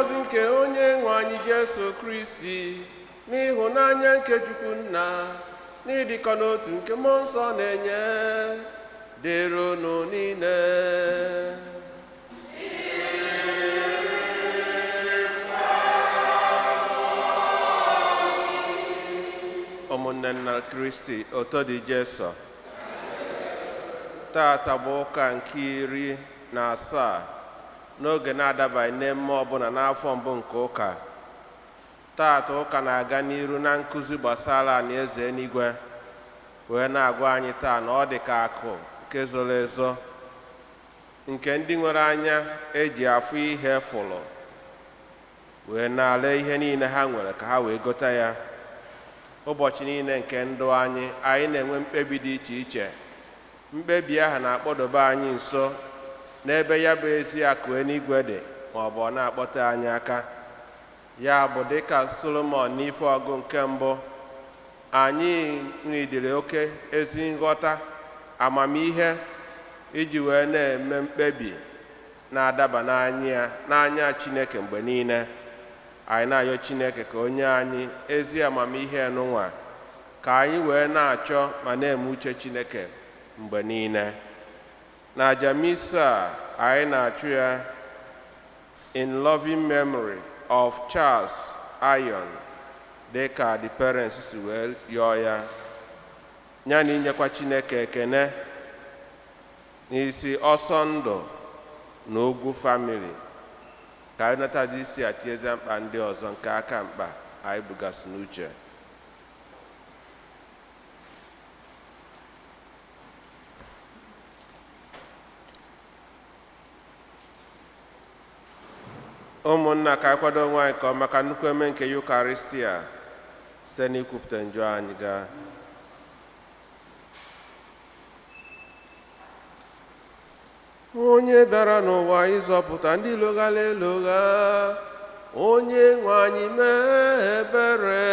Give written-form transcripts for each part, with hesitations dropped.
Ngọzi nke onye nwe anyị Jesu Kristi, n'ịhụnanya nke Chukwu Nna, n'ịdịkọ n'otu nke Mmụọ Nsọ na-enye, dịrị unu niile. Ụmụnne nna Kristi, oto dị Jesu. Tata bụ ụka nke 17 n'oge na-adabaghị n'emme ọbụla n'afọ mbụ nke ụka. Tata ụka na-aga n'iru na nkụzi gbasara Alaeze Eluigwe, wee na-agwa anyị taa na ọ dị ka akụ nke zoro ezo, nke ndị nwere anya eji afụ ihe fụrụ wee na-ale ihe niile ha nwere ka ha wee gota ya. Ụbọchị niile nke ndụ anyị, anyị na-enwe mkpebi dị iche iche. Mkpebi ahụ na-akpọdobe anyị nso n'ebe ya bụ ezi akụ eluigwe dị, ma ọ bụ ọ na-akpọte anyị aka. Ya bụ, dịka Solomon n'ife ọgụ nke mbụ, anyị nidiri oke ezi nghọta, amamihe iji wee na-eme mkpebi na-adaba n'anya Chineke mgbe niile. Anyị na-ayọ Chineke ka o nye anyị ezi amamihe n'ụwa, ka anyị wee na-achọ ma na-eme uche Chineke mgbe niile. Na aja misa anyị na-achụ ya in loving memory of Charles Ayon, dịka the parents si wee yọọ ya, ya na inyekwa Chineke ekene n'isi ọsọ ndụ na ugwu family, ka anyị natazi isi atinyezi mkpa ndị ọzọ nke aka mkpa anyị bugasị n'uche. Ụmụnna, ka anyị kwado onwe anyị ka ọ maka nnukwu eme nke Yukaristia site n'ikwupụta njọ anyị gaa. Onye bịara n'ụwa ịzọpụta ndị loghara elogha, onye nwe anyị mee ebere.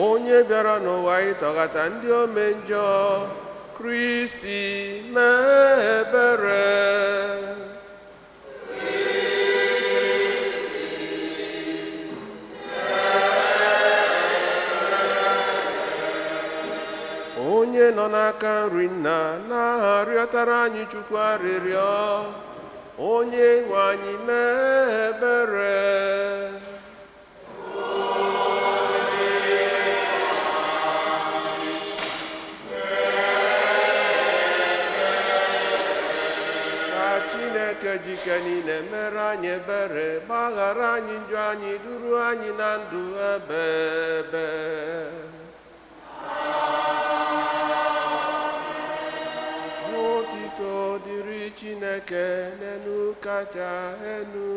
Onye bịara n'ụwa ịtọghata ndị ome njọ, Kristi mee ebere. Onye nọ n'aka nri nna na-arịọtara anyị Chukwu arịrịọ, onye nwe anyị mee ebere. Ka Chineke jike niile mere anyị ebere, gbaghara anyị njọ anyị, duru anyị na ndụ ebebe. Otito dịrị Chineke n'elu kacha elu.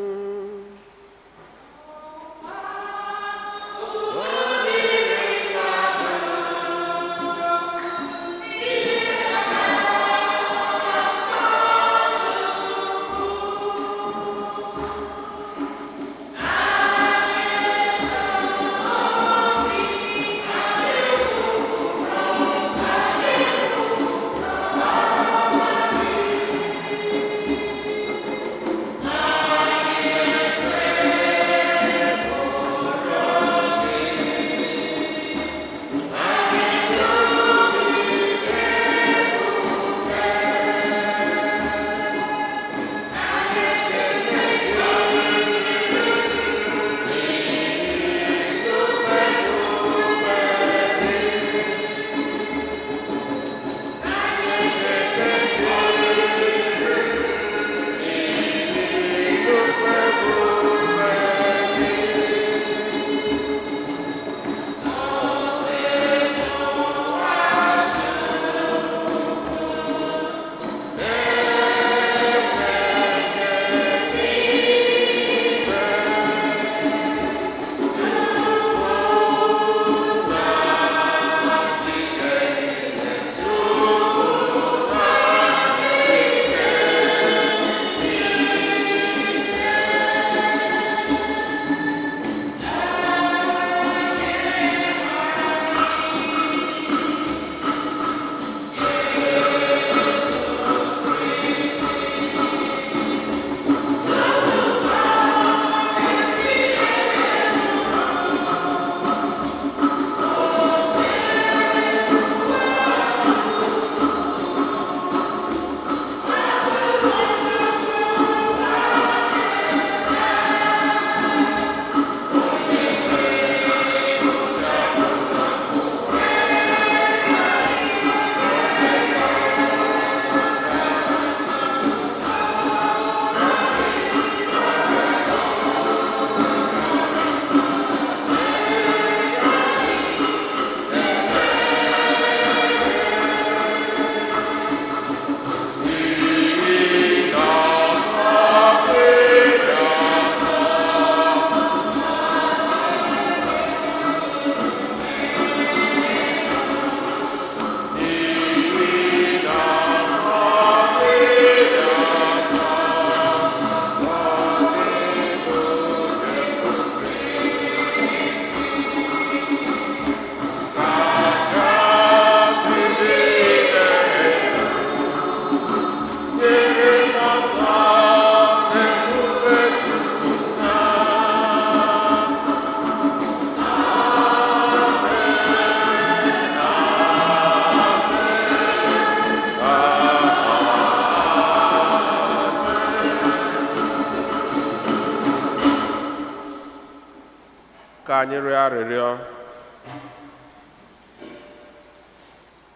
Ka anyị rịọ arịrịọ.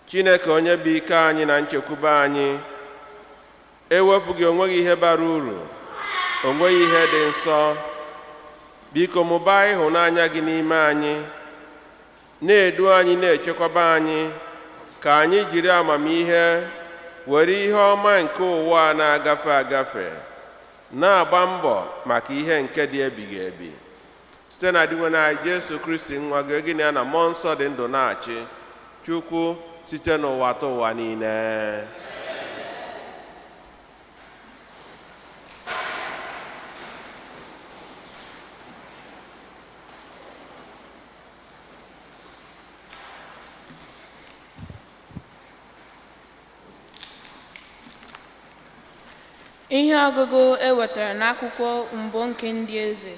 Chineke, onye bụ ike anyị na nchekwube anyị, ewepụghị onweghị ihe bara uru, onweghị ihe dị nsọ. Biko mụbaa ịhụnanya gị n'ime anyị, na-edu anyị, na-echekwaba anyị, ka anyị jiri amamihe were ihe ọma nke ụwa a na-agafe agafe na-agba mbọ maka ihe nke dị ebighị ebi, site na Dinwenụ anyị Jesu Kristi, nwa gị, gị na ya na Mmụọ Nsọ dị ndụ na-achị Chukwu site n'ụwa ta ụwa niile. Ihe ọgụgụ e wetara n'akwụkwọ mbụ nke Ndị Eze.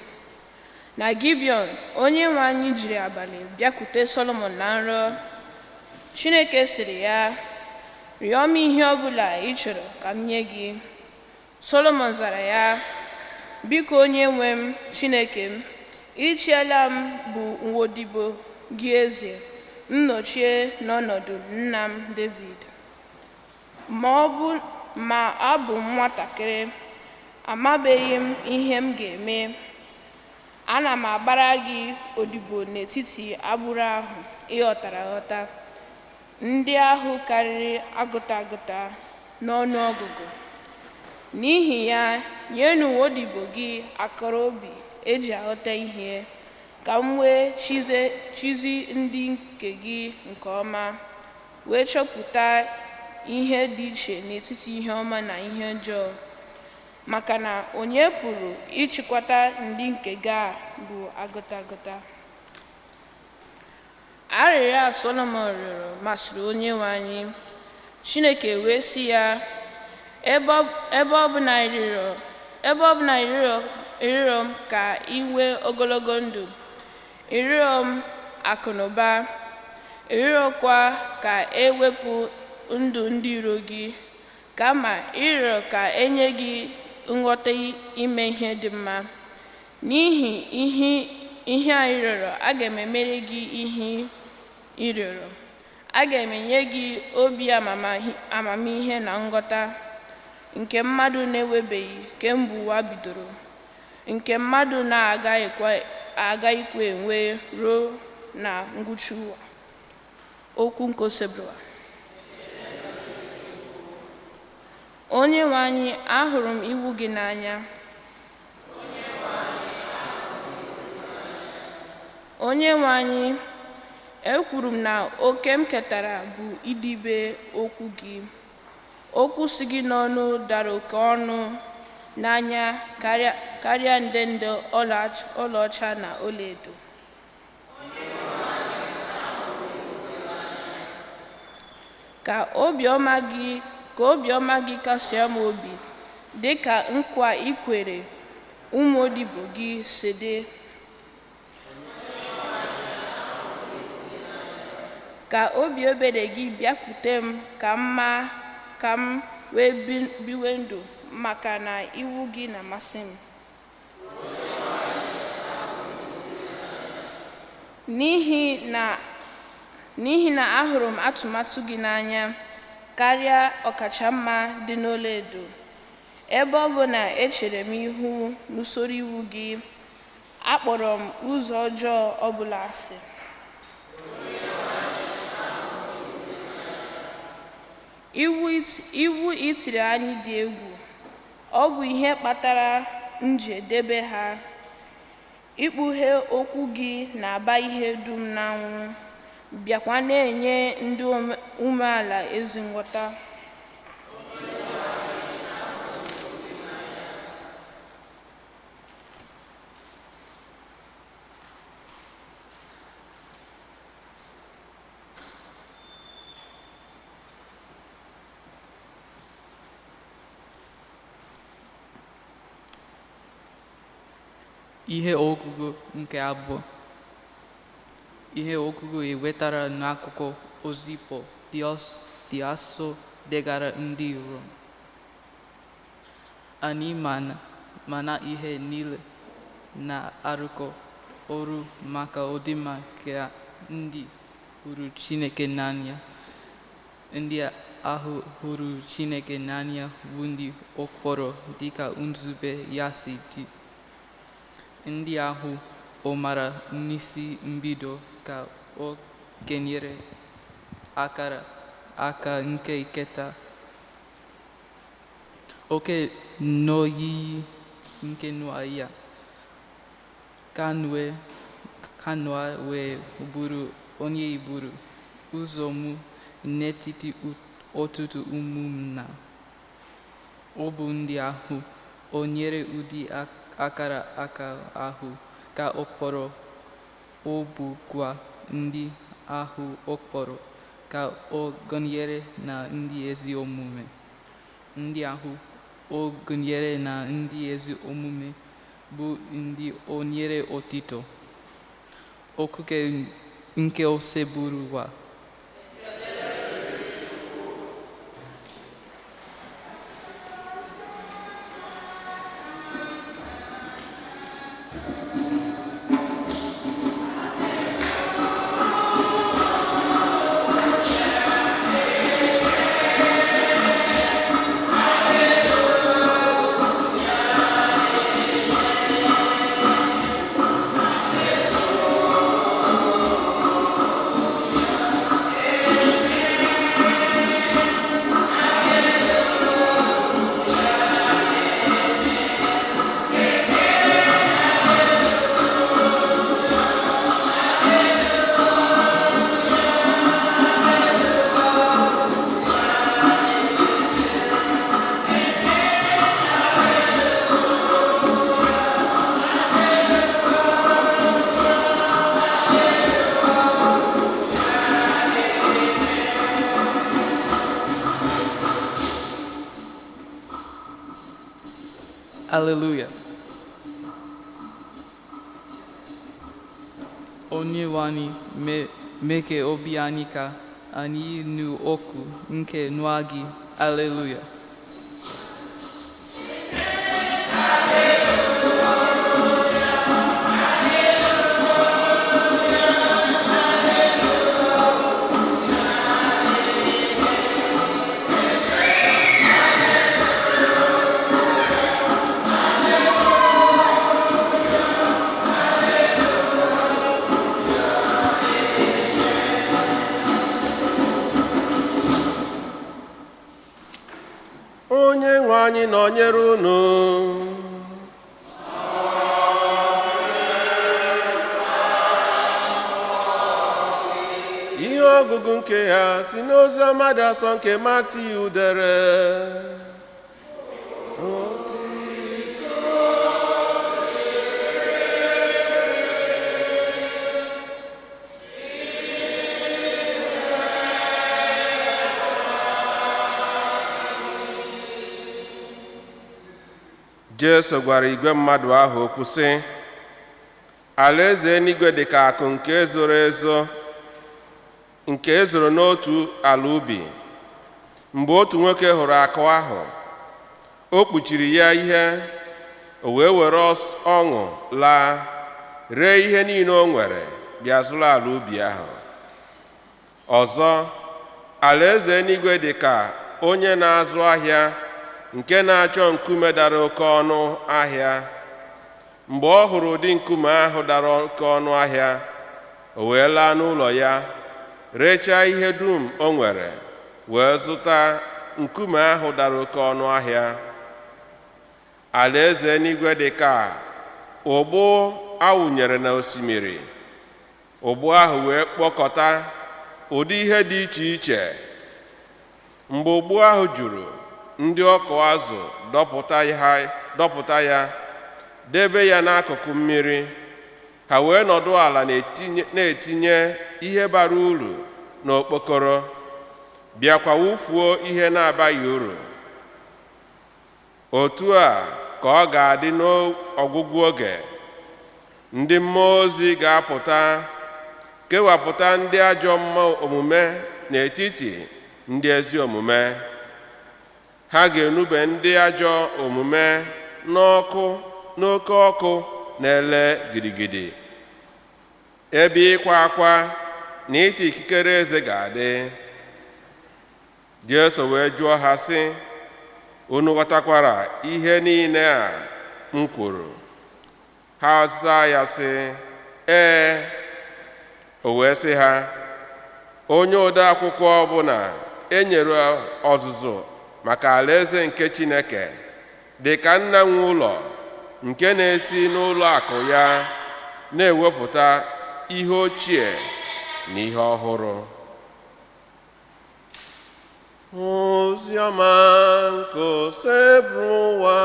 Na Gibiọn, Onye nwe anyị jiri abalị bịakwute Solomọn na nrọ. Chineke sịrị ya, rịọ m ihe ọbụla ị chọrọ ka m nye gị. Solomọn zara ya, biko onye nwe m Chineke m, ị chịala m bụ nwodibo gị eze, m nọchie n'ọnọdụ nna m Devid. Ma abụ m nwatakịrị, amabeghị m ihe m ga-eme. Ana m agbara gị odibo n'etiti agbụrụ ahụ ị ghọtara aghọta, ndị ahụ karịrị agụta agụta n'ọnụ ọgụgụ. N'ihi ya, nyenụ nwodibo gị akara obi eji aghọta ihe, ka m wee chizi ndị nke gị nke ọma, wee chọpụta ihe dị iche n'etiti ihe ọma na ihe ọjọọ, maka na onye pụrụ ịchịkọta ndị nke gị a bụ agụta agụta. Arịrịọ a Solomọn rịọrọ masịrị Onye nwe anyị. Chineke wee sị ya, ebe ọ bụ na ịrịọrọ m ka ị nwee ogologo ndụ, ịrịọrọ m akụnụba, ịrịọkwa ka e wepụ ndụ ndị iro gị, kama ịrịọrọ ka e nye gị nghọta ime ihe dị mma. N'ihi ihe a ị rịọrọ, aga m emere gị ihe ị rịọrọ. Aga m enye gị obi amamihe na nghọta nke mmadụ na-enwebeghị kemgbe ụwa bidoro, nke mmadụ na-agaghịkwa enwe ruo na ngwụcha ụwa. Okwu nke Osebụrụwa. Onye nwe anyị, ahụrụ m iwu gị n'anya. Onye nwe anyị, ekwuru m na oke m ketara bụ idibe okwu gị. Okwu si gị n'ọnụ dara oke ọnụ n'anya karịa ndende ọlaọcha na ọlaedo. Ka obiọma gị kasie m obi, dị ka nkwa i kwere ụmụ odibo gị si dị. Ka obi ebere gị bịakwute m ka m wee biwe ndụ, maka na iwu gị na-amasị m. N'ihi na ahụrụ m atụmatụ gị n'anya karịa ọkachamma dị n'ọlaedo. Ebe ọ bụ na echere m ihu n'usoro iwu gị, akpọrọ m ụzọ ọjọọ ọbụla asị. Iwu itiri anyị dị egwu, ọ bụ ihe kpatara m ji edebe ha. Ikpughe okwu gị na-aba ihe dum n'anwụ, bịakwa na-enye ndị umeala ezi nghọta. Ihe ọgụgụ nke abụọ. Ihe ọgụgụ e wetara n'akwụkwọ ozi Pọl dị asọ degara ndị Rom. Anyị ma na ihe niile na-arụkọ ọrụ maka ọdịmma nke ndị hụrụ Chineke n'anya. Ndị ahụ hụrụ Chineke n'anya bụ ndị ọ kpọrọ dịka nzube ya si dị. Ndị ahụ ọ maara n'isi mbido ka o kenyere akara aka nke iketa oke n'oyiyi nke nwa ya, ka nwa wee bụrụ onye buru ụzọ mụ n'etiti ọtụtụ ụmụnna. Ọ bụ ndị ahụ o nyere ụdị akara aka ahụ ka ọ kpọrọ, ọ bụkwa ndị ahụ ọ kpọrọ ka ọ gụnyere na ndị ezi omume. Ndị ahụ ọ gụnyere na ndị ezi omume bụ ndị o nyere otito. Okuke nke Osebụrụwa. Alleluia. Onyenwe anyị, mee ka obi anyị ka anyị nụ okwu nke nwa gị. Alleluia. Onye nwe anyị nọnyere unu. Ihe ọgụgụ nke ya si n'ozi ọma dị asọ nke Matiu dere. Otito. Jesu gwara igwe mmadụ ahụ okwu sị, alaeze eluigwe dị ka akụ nke zoro ezo, nke e zoro n'otu ala ubi. Mgbe otu nwoke hụrụ akụ ahụ, o kpuchiri ya ihe, o wee were ọṅụ laa, ree ihe niile o nwere, bịa zụrụ ala ubi ahụ. Ọzọ, alaeze eluigwe dị ka onye na-azụ ahịa nke na-achọ nkume dara oke ọnụ ahịa. Mgbe ọ hụrụ ụdị nkume ahụ dara oke ọnụ ahịa, o wee laa n'ụlọ ya, rechaa ihe dum o nwere, wee zụta nkume ahụ dara oke ọnụ ahịa. Alaeze eluigwe dị ka ụgbụ awụnyere n'osimiri. Ụgbụ ahụ wee kpọkọta ụdị ihe dị iche iche. Mgbe ụgbụ ahụ juru, ndị ọkụ azụ dọpụta ya, debe ya n'akụkụ mmiri. Ha wee nọdụ ala na-etinye ihe bara uru n'okpokoro, bịakwa wụfuo ihe na-abaghị uru. Otu a ka ọ ga-adị n'ọgwụgwụ oge. Ndị mmụọ ozi ga-apụta kewapụta ndị ajọ omume n'etiti ndị ezi omume. Ha ga-enube ndị ajọ omume n'ọkụ, n'oke ọkụ na-ele gidigidi. Ebe ịkwa akwa na ịta ikikere eze ga-adị. Jesu wee jụọ ha sị, unu ghọtakwara ihe niile a m kwuru? Ha zaa ya sị, ee. O wee sị ha, onye ode akwụkwọ ọbụla e nyere ọzụzụ maka alaeze nke Chineke dị ka nna nwe ụlọ nke na-esi n'ụlọ akụ ya na-ewepụta ihe ochie na ihe ọhụrụ. Oziọma nke Osebụrụwa.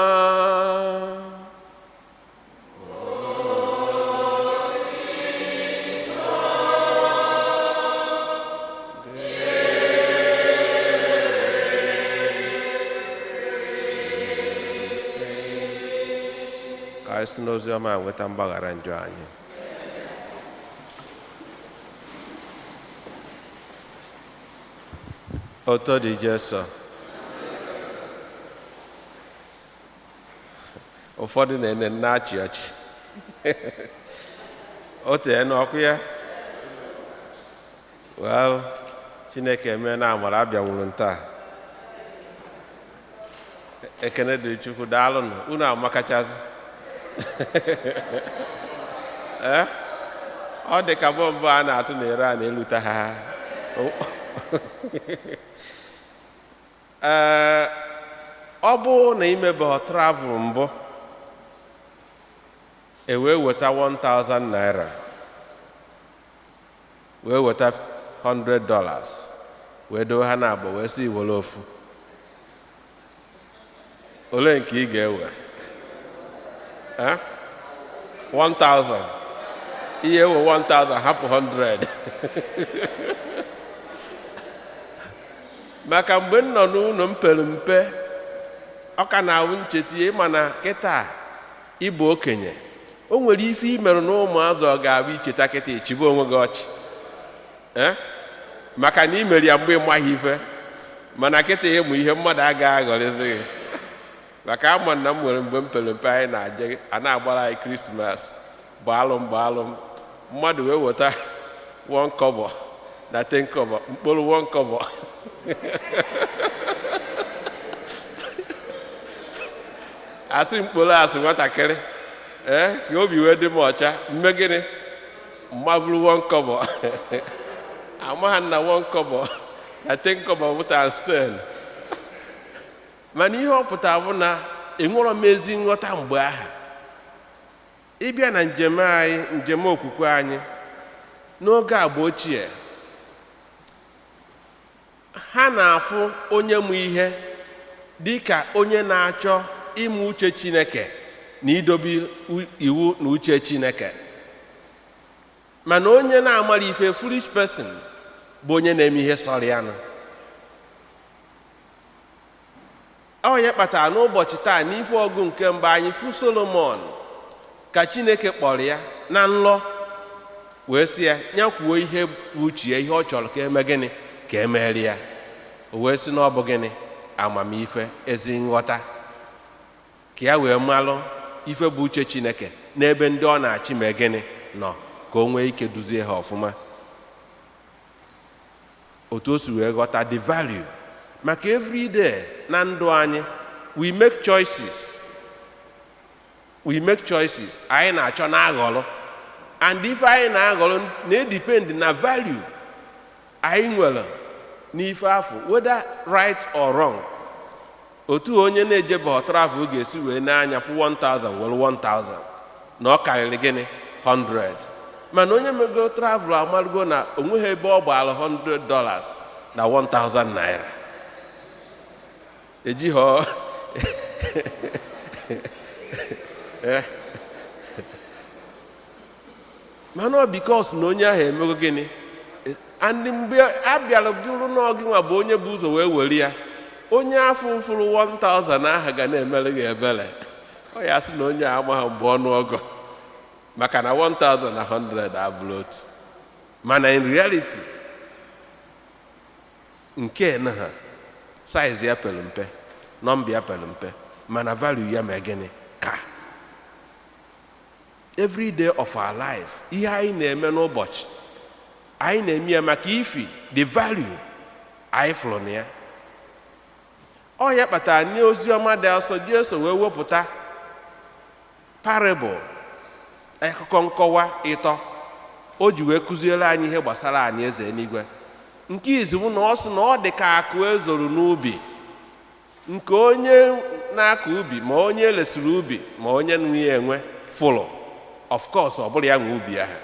Ka anyị si n'oziọma a nweta mgbaghara njọ anyị. Oto dị Jesu. Ụfọdụ na-ene na-achị ọchị. O tee n'ọkụ ya. Well, Chineke emee na amara abịanwuru ntaa. Ekene dịrị Chukwu, daalụnụ. Unu amakachasị. Ee? Ọ dị ka bọmbụ a na-atụ na Iran elute ha. Ee, ọ bụrụ na imebeghị travel mbụ, e wee weta 1000 naira, wee weta $100, wee dowe ha n'abụọ, wee sị iwere ofu, olee nke ị ga-ewe? Eh? 1000. Ihe ewe 1000, hapụ 100. Maka mgbe m nọ n'ụlọ m pere mpe, ọ ka na-awụ ncheta ya. Ịma na kịta ịbụ okenye, o nwere ife imerụ na ụmụazụ ọ ga-abụ icheta kịta ichibe onwe gị ọchị. Eh? Maka na imere ya mgbe ịmaghị ife, mana kịta ịmụ ihe, mmadụ agaghị aghọrịzi gị. Maka ama na m nwere mgbe m pere mpe, anyị na-aje a na-agbara anyị Christmas, gbaalụ m gbaalụ m, mmadụ wee weta 1 kobo na 10 kobo, mkpụrụ 1 kobo, asị mkpụrụ, asị nwatakịrị, ee, ka obi wee dị m ọcha, mme gịnị, mmaburu 1 kobo. Amaghị na 1 kobo na 10 kobo bụ times 10. Mana ihe ọ pụtara bụ na enwerọ m ezi nghọta mgbe ahụ. Ịbịa na njem anyị, njem okwukwe anyị n'oge agba ochie, ha na-afụ onye mụ ihe dị ka onye na-achọ ịmụ uche Chineke na idobe iwu na uche Chineke. Mana onye na-amara ife, foolish person, bụ onye na-eme ihe sọrọ ya nụ. Ọ ya kpatara n'ụbọchị taa, n'ife ọgụ nke mbụ anyị fụ Solomon ka Chineke kpọrọ ya na nlọ wee sị ya ya kwuo ihe bụ uche ya, ihe ọ chọrọ ka eme gịnị, ka emere ya. O wee sị na ọ bụ gịnị? Amamife, ezi nghọta, ka ya wee malụ ife bụ uche Chineke n'ebe ndị ọ na-achị ma gịnị nọ, ka o nwee ike duzie ha ọfụma. Otu o si wee ghọta the value, maka everyday na ndụ anyị, we make choices, we make choices. Anyị na-achọ na-aghọrọ, and ife anyị na-aghọrọ na-edepend na value anyị nwere n'ife afọ, whether right or wrong. Otu onye na-ejebe travel ga-esi wee n'anya fụ 1000, were 1000 na ọ karịrị gịnị? 100. Mana onye mego travel amalụgo na onweghị ebe ọ gbara $100 na 1000 naira ejighọ. Eh. Mana ọ because na onye ahụ emego gịnị? And mgbe a bịara bụrụ n'ọgị nwa bụ onye bụ ụzọ wee were ya, onye afọ fụrụ 1000 ahụ ga na-emere gị ebere. Ọ ya sị na onye a amaghị mgbe ọnụọgụ, maka na 1000 na 100 abụrụ otu. Mana in reality, nke na ha size ya pere mpe, nọmba ya pere mpe, mana value ya ma gịnị ka Every day of our life, ihe anyị na-eme n'ụbọchị, anyị na-eme ya maka ifi the value anyị fụrụ na ya. Ọ ya kpatara n'ozi ọma dị asọ, Jesu wee wepụta parable, akụkọ nkọwa ịtọ o ji wee kụziere anyị ihe gbasara anyị eze eluigwe. Nke izu na ọ sị na ọ dị ka akụ ezoro n'ubi, nke onye na-akọ ubi, ma onye lesiri ubi, ma onye nwe ya enwe fụrụ. Of course, ọ bụrụ ya nwe ubi ahụ,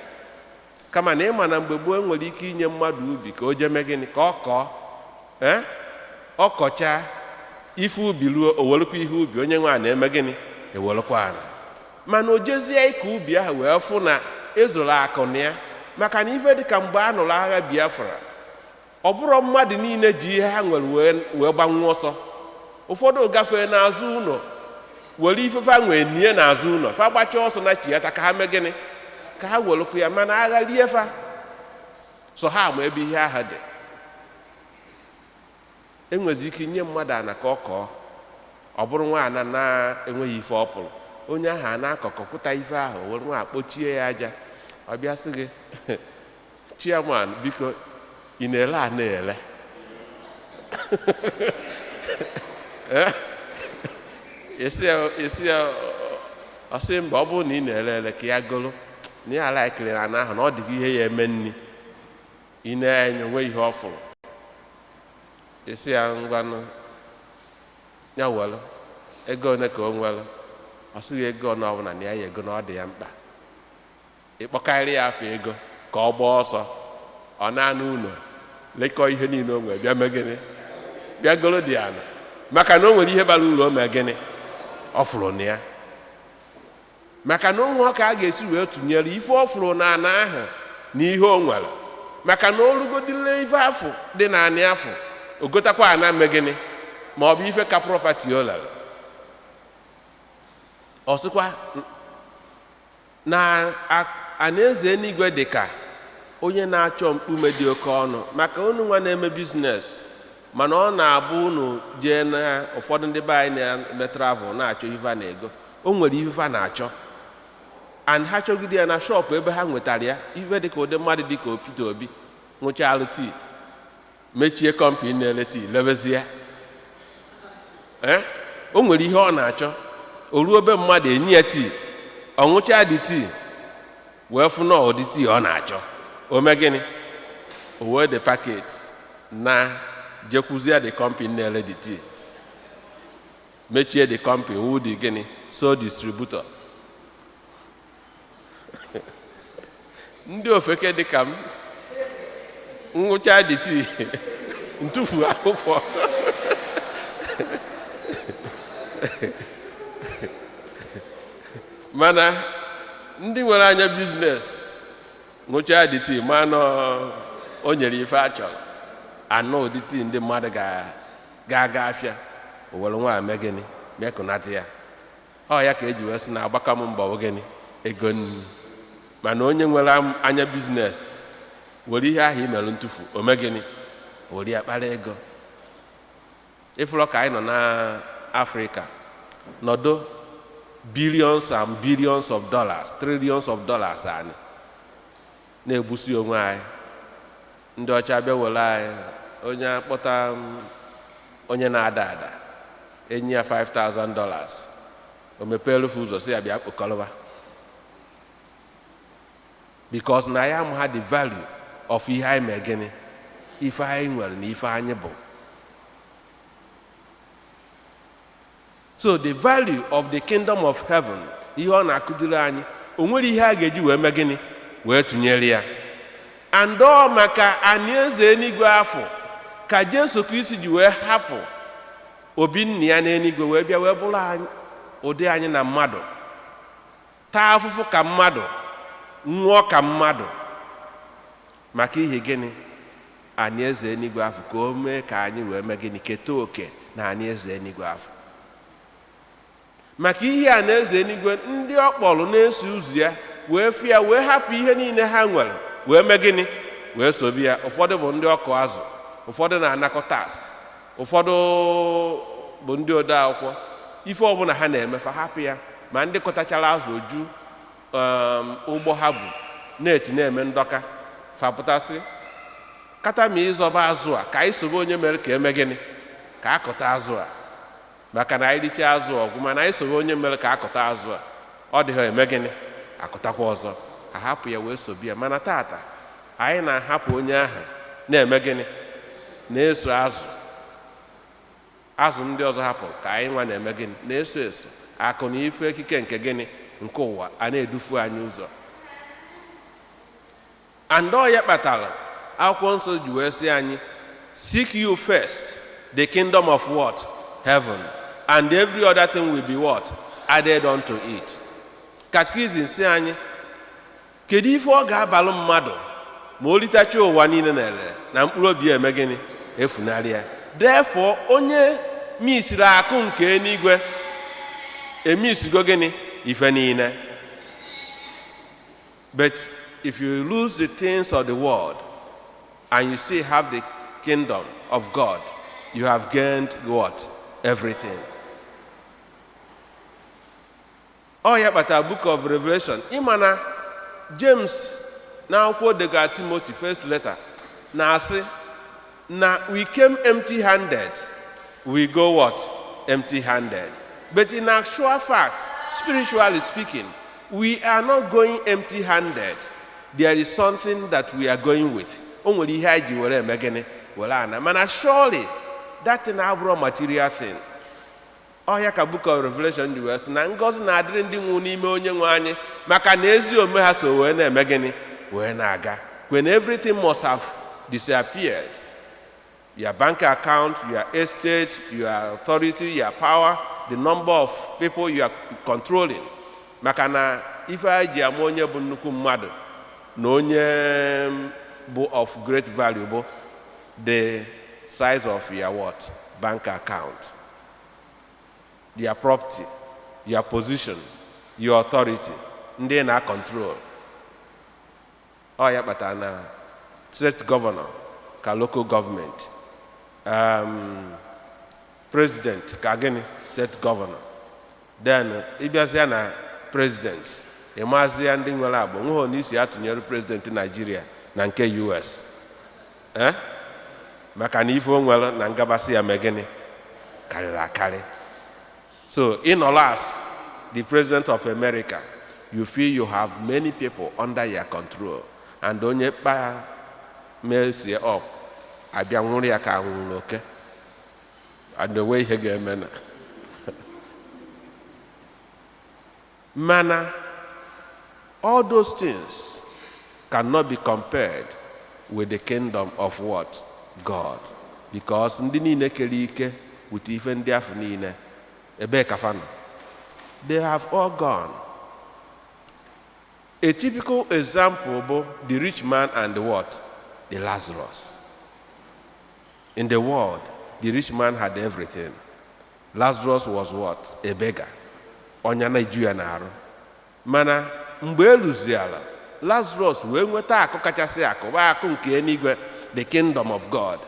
kama na ịma na mgbe gboo enwere ike inye mmadụ ubi ka o jee mee gịnị? Ka ọ kọọ. Ee, ọ kọchaa ife ubi ruo, o werukwa ihe ubi. Onye nwe a na-eme gịnị? Ewerukwa ala. Mana o jezie ịkọ ubi ahụ wee fụ na ezoro akụ na ya. Maka na ife dịka mgbe a nụrụ agha Biafra, ọ bụrụ mmadụ niile ji ihe ha nwere wee gbanwuo ọsọ. Ụfọdụ gafee n'azụ ụlọ were ife fa nwee nie n'azụ ụlọ, fa gbachaa ọsọ na chiata ka ha mee gịnị? Ka ha werekwa ya. Mana agha rie fa, so ha ma ebe ihe ahụ dị. Enwezi ike nye mmadụ ana ka ọ kọọ. Ọ bụrụ nwa ana na-enweghị ife ọ pụrụ, onye ahụ a na-akọkọpụta ife ahụ, were nwa akpọchie ya aja. Ọ bịa sị gị, "Chairman, biko, ị na-ele a na-ele?" Esi ya, ọ sị mba. Ọ bụrụ na ị na-ele ele, ka ya golo na ya alaikiri ana ahụ, na ọ dị ka ihe ya eme nni. Ị na-enye onwe ihe ọ fụrụ, esi ya, "Ngwanụ, ya were ego one ka o nwere." Ọ sịghị ego one ọbụla na ya ya ego na ọ dị ya mkpa. Ịkpọkarị ya afọ ego ka ọ gbaa ọsọ, ọ na-anụ ụlọ lekọọ ihe niile o nwere, bịa mee gịnị? Bịa golo dị ana, maka na o nwere ihe bara uru. O mee gịnị? Ọ fụrụ na ya, maka na onwe ka a ga-esi wee tụnyere ife ọ fụrụ na ana ahụ na ihe o nwere. Maka na olugodile ife afụ dị na anị afụ, o gotakwa ana mee gịnị? Ma ọ bụ ife ka property o lere. Ọ sịkwa na anaeze eluigwe dị ka onye na-achọ mkpume dị oke ọnụ. Maka unu nwa na-eme business, mana ọ na-abụ unu jee na ụfọdụ ndị be anyị na-eme travel na-achọ ife a na-ego, o nwere ife a na-achọ and ha chọgide ya na shop ebe ha nwetara ya. Ife dịka ụdị mmadụ dịka Peter Obi ṅụchalụ tii, mechie company na-ele tii, lebezie. Ee, o nwere ihe ọ na-achọ. O ruo ebe mmadụ enyi ya tii, ọ ṅụchaa dị tii wee fụ na ụdị tii ọ na-achọ. O mee gịnị? O wee the packet na jekwuzie the company na-ele the tii, mechie the company, wu the gịnị? So distributor. Ndị ofeke dịka m ngwụcha dị tii, ntụfu akwụkwọ. Mana ndị nwere anya business ṅụchaa dị tii, ma nọ o nyere ife a chọrọ anọ ụdị tii ndị mmadụ ga-aga afịa. O were nwa mee gịnị? Mekụnata ya. Ọ ya ka eji wee sị na agbaka m mbọ gịnị? Ego nri. Mana onye nwere anya business were ihe ahụ i mere ntụfu, o mee gịnị? Were ya kpara ego. Ịfụrọ ka anyị nọ n'Afrịka nọdụ billions and billions of dollars, trillions of dollars, anyị na-egbusi onwe anyị. Ndị ọcha bịa were anyị. Onye akpọta onye na-ada ada, enyi ya $5,000, o mepere ụzọ si ya bịa kpokọrọba, because na ya ama the value of ihe anyị mee gịnị, ife anyị nwere na ife anyị bụ. So the value of the kingdom of heaven, ihe ọ na-akụziri anyị, o nwere ihe a ga-eji wee mee gịnị? Wee tụnyere ya. And ọ maka anaeze eluigwe afọ ka Jesu Kristi ji wee hapụ obi nna ya n'eluigwe wee bịa wee bụrụ anyị, ụdị anyị na mmadụ, taa afụfụ ka mmadụ, nwụọ ka mmadụ. Maka ihe gịnị? Anaeze eluigwe afọ, ka o mee ka anyị wee mee gịnị? Keta oke na anaeze eluigwe afọ. Maka ihe anaeze eluigwe, ndị ọ kpọrọ na-eso ụzọ ya wee fụ ya, wee hapụ ihe niile ha nwere wee mee gịnị? Wee sobe ya. Ụfọdụ bụ ndị ọkụ azụ, ụfọdụ na-anakọ tax, ụfọdụ bụ ndị ode akwụkwọ. Ife ọbụla ha na-emefa, hapụ ya. Ma ndị kọtachara azụ oju Ụgbọ ha bụ na-eti na-eme ndọka, fapụtasị kata ma ịzọba azụ a, ka anyị sobe onye mere ka eme gịnị, ka akụta azụ a, maka na anyị richaa azụ ọgwụ. Mana anyị sobe onye mere ka akụta azụ a, ọ dị ha eme gịnị, akụtakwa ọzọ. Ahapụ ya wee sobe ya. Mana tata anyị na-ahapụ onye ahụ na-eme gịnị, na-eso azụ, azụ ndị ọzọ hapụrụ, ka anyị nwa na-eme gịnị, na-eso eso. Akụ na ife ekike nke gịnị, nke ụwa a na-edufu anyị ụzọ. And ọ ya kpatara akwụkwọ nsọ ji wee sị anyị, "Seek you first the kingdom of what? Heaven, and every other thing will be what? Added unto it." Catechism sị anyị, kedu ife ọ ga-abalụ mmadụ ma o litacha ụwa niile na ele na mkpụrụ obi ya eme gịnị, efunarị ya? Therefore, onye misiri akụ nke eluigwe emisigo gịnị, ife niile. But if you lose the things of the world and you still have the kingdom of God, you have gained what? Everything. Ọ ya kpatara Book of Revelation, ịma na James na akwụkwọ dega Timothy, first letter, na-asị na we came empty handed, we go what? Empty handed. But in actual fact, spiritually speaking, we are not going empty handed. There is something that we are going with. O nwere ihe anyị ji were eme gịnị, were ana. Mana surely that thing abụrụ material thing. Ọ ya ka Book of Revelation ji wee sị na ngọzi na-adịrị ndị nwụ n'ime onye nwe anyị, maka na ezi omume ha so wee na-eme gịnị, wee na-aga. When everything must have disappeared, your bank account, your estate, your authority, your power, the number of people you are controlling, maka na ife anyị ji ama onye bụ nnukwu mmadụ na onye bụ of great value bụ the size of your what? Bank account, their property, your position, your authority, ndị na control. Ọ ya kpatara na state governor ka local government, president ka gịnị, state governor. Then ịbịazịa na president, ịmazịa ndị nwere agba nweghị na isi atụnyere president Nigeria na nke US, eh? Maka na ife o nwere na ngabasị ya mee gịnị, karịrị akarị. So ịnọrọ as the president of America, you feel you have many people under your control, and onye kpa mesie up, abịa nwụrụ ya ka anwụrụ n'oke, and onwe ihe ga-eme na. Mana all those things cannot be compared with the kingdom of what? God. Because ndị niile kere ike with ife ndị afọ niile, ebee ka fa nọ? They have all gone. A typical example bụ the rich man and the what? The Lazarus. In the world, the rich man had everything. Lazarus was what? A beggar. Ọnya na-eju ya n'arụ. Mana mgbe eluziala, Lazarus wee nweta akụ kachasị akụ, bụ akụ nke eluigwe, the kingdom of God.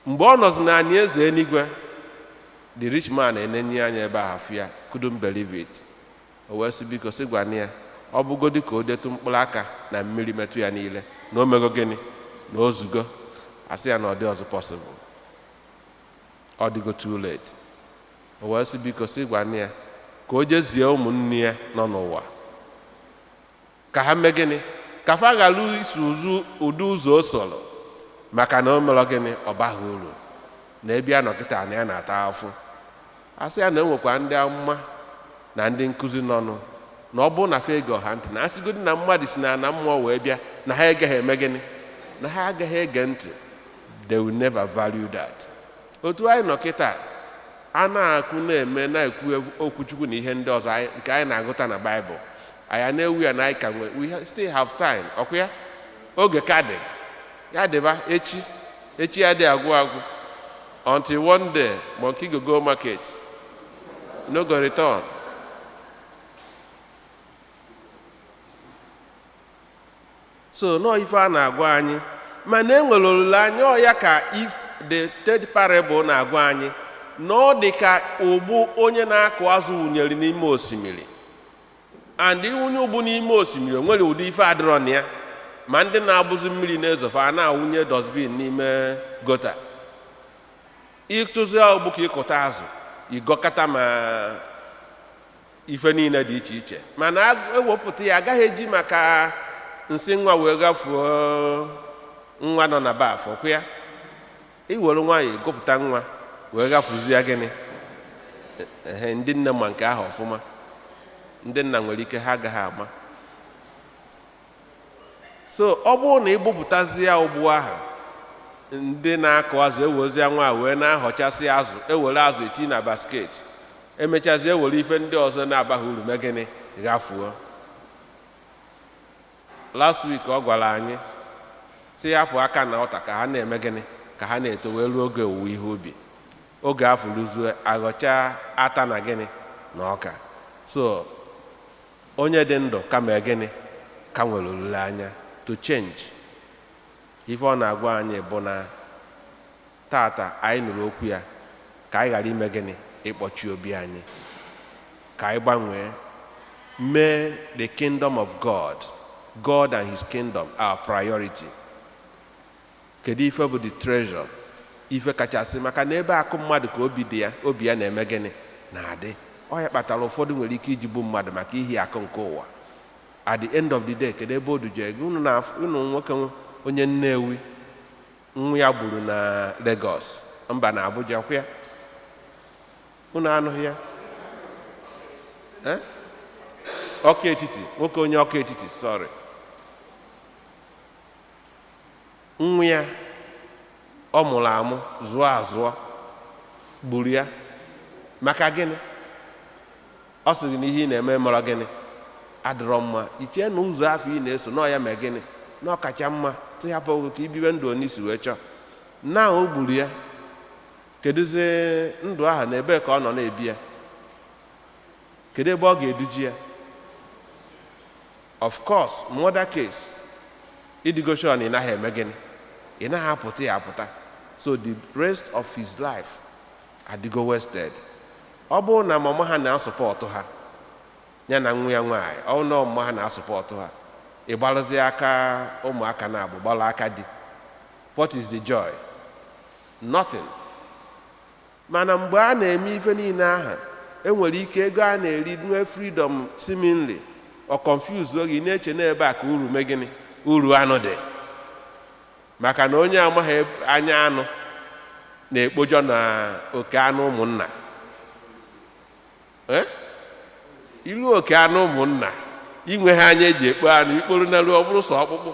Mgbe ọ nọzi n'ani eze eluigwe, the rich man enenye anya ebe ahụ afụ ya, couldn't believe it. O wee sị, biko, sị gwana ya, ọ bụgodi ka o detụ mkpụrụ aka na mmiri metụ ya niile, na o mego gịnị, na o zugo. Asị ya na ọ dị ọzọ possible, ọ dịgo too late. O wee sị, biko, sị gwana ya ka o jezie ụmụnne ya nọ n'ụwa ka ha mee gịnị, ka fa ghara iso ụzụ ụdị ụzọ o soro, maka na o mere gịnị, ọ baghị uru na ebe ya nọ kịta na ya na-ata afụ. Asị ya na enwekwa ndị amụma na ndị nkụzi nọnụ, na ọ bụrụ na fa ege ọha ntị, na asịgodi na mmadụ si na ana mmụọ wee bịa, na ha agaghị eme gịnị, na ha agaghị ege ntị. They will never value that. Otu anyị nọ kịta, a na-akụ na-eme na-ekwu okwuchukwu na ihe ndị ọzọ nke anyị na-agụta na Baịbụl, anyị na-ewu ya na anyị ka nwe, we still have time. Ọkụ ya oge ka dị, ya dịba echi, echi ya dị agwụ agwụ, until one day monkey go go market, no go return. So nọọ ife a na-agwa anyị, mana e nwere olileanya. Ọ ya ka if the third parable na-agwa anyị na ọ dị ka ụgbụ onye na-akụ azụ wụnyere n'ime osimiri. And ịwụnye ụgbụ n'ime osimiri, o nwere ụdị ife adịrọ na ya. Ma ndị na-abụzi mmiri na-ezofe, a na-awụnye dustbin n'ime gutter. Ịtụzi ụgbụ ka ịkụta azụ, ịgọkọta ma ife niile dị iche iche. Mana ewepụta ya, agaghị eji maka nsị nwa wee gafuo nwa nọ na bath kwa ya. Iwere nwayọ gụpụta nwa wee gafuzi ya. Gịnị? Ehe, ndị nne ma nke ahụ ọfụma. Ndị nna nwere ike ha agaghị ama. So ọ bụrụ na ịgbụpụtazi ya ụgbụ ahụ, ndị na-akụ azụ ewezie nwa wee na-ahọchasị azụ, ewere azụ eti na basket, emechazi ewere ife ndị ọzọ na-abaghị uru mee gịnị? Ghafuo. Last week ọ gwara anyị si hapụ aka na ọta ka ha na-eme gịnị? Ka ha na-eto wee ruo oge owuwe ihe ubi. Oge afọ ruzuo, aghọcha ata na gịnị? Na ọka. So onye dị ndụ kama gịnị ka nwere olileanya to change. Ife ọ na-agwa anyị bụ na tata anyị nụrụ okwu ya, ka anyị ghara ime gịnị? Ịkpọchi obi anyị, ka anyị gbanwee, mee the kingdom of God, God and his kingdom, our priority. Kedu ife bụ the treasure, ife kachasị? Maka na ebe akụ mmadụ ka obi dị ya, obi ya na-eme gịnị? Na-adị. Ọ ya kpatara ụfọdụ nwere ike iji gbu mmadụ maka ihi akụ nke ụwa. At the end of the day, kedu ebe o duje gị? Unu na unu nwoke onye Nnewi nwa ya gburu na Lagos, mba, na Abuja kwa ya. Unu anụghị ya? Eh? Ọka Etiti, nwoke onye Ọka Etiti, sorry. Nwa ya ọ mụrụ amụ, zụọ azụọ, gburu ya. Maka gịnị? Ọ sị gị na ihe ị na-eme mara gịnị? Adịrọ mma. Ichee na ụzọ afọ ị na-eso nọọ ya mee gịnị? Na ọkacha mma. Tụghapụ oge ka ibibe ndụ onye isi wee chọọ na o gburu ya. Kedụzie ndụ ahụ na ebee ka ọ nọ na-ebi ya? Kedu ebe ọ ga-eduji ya? Of course, murder case, ịdịgo sure na ị naghị eme gịnị? Ị naghị apụta ya apụta. So the rest of his life adịgo wasted. Ọ bụrụ na mama ha na-asọpọtụ ha, ya na nwa ya nwaanyị, ọ na ọmụma ha na-asọpọtụ ha, ịgbalụzi aka ụmụaka na-abụ gbalụ aka di, what is the joy? Nothing. Mana mgbe a na-eme ife niile ahụ, enwere ike ego a na-eri, nwee freedom seemingly, ọ confuse gị, na-eche n'ebe a ka uru mee gịnị? Uru anụ dị. Maka na onye amaghị anya anụ na-ekpojọ na oke anụ ụmụnna. Eh? Ilu oke anụ ụmụnna, inwe ha anya eji ekpo anụ ikporu n'elu, ọ bụrụ sọ ọkpụkpụ.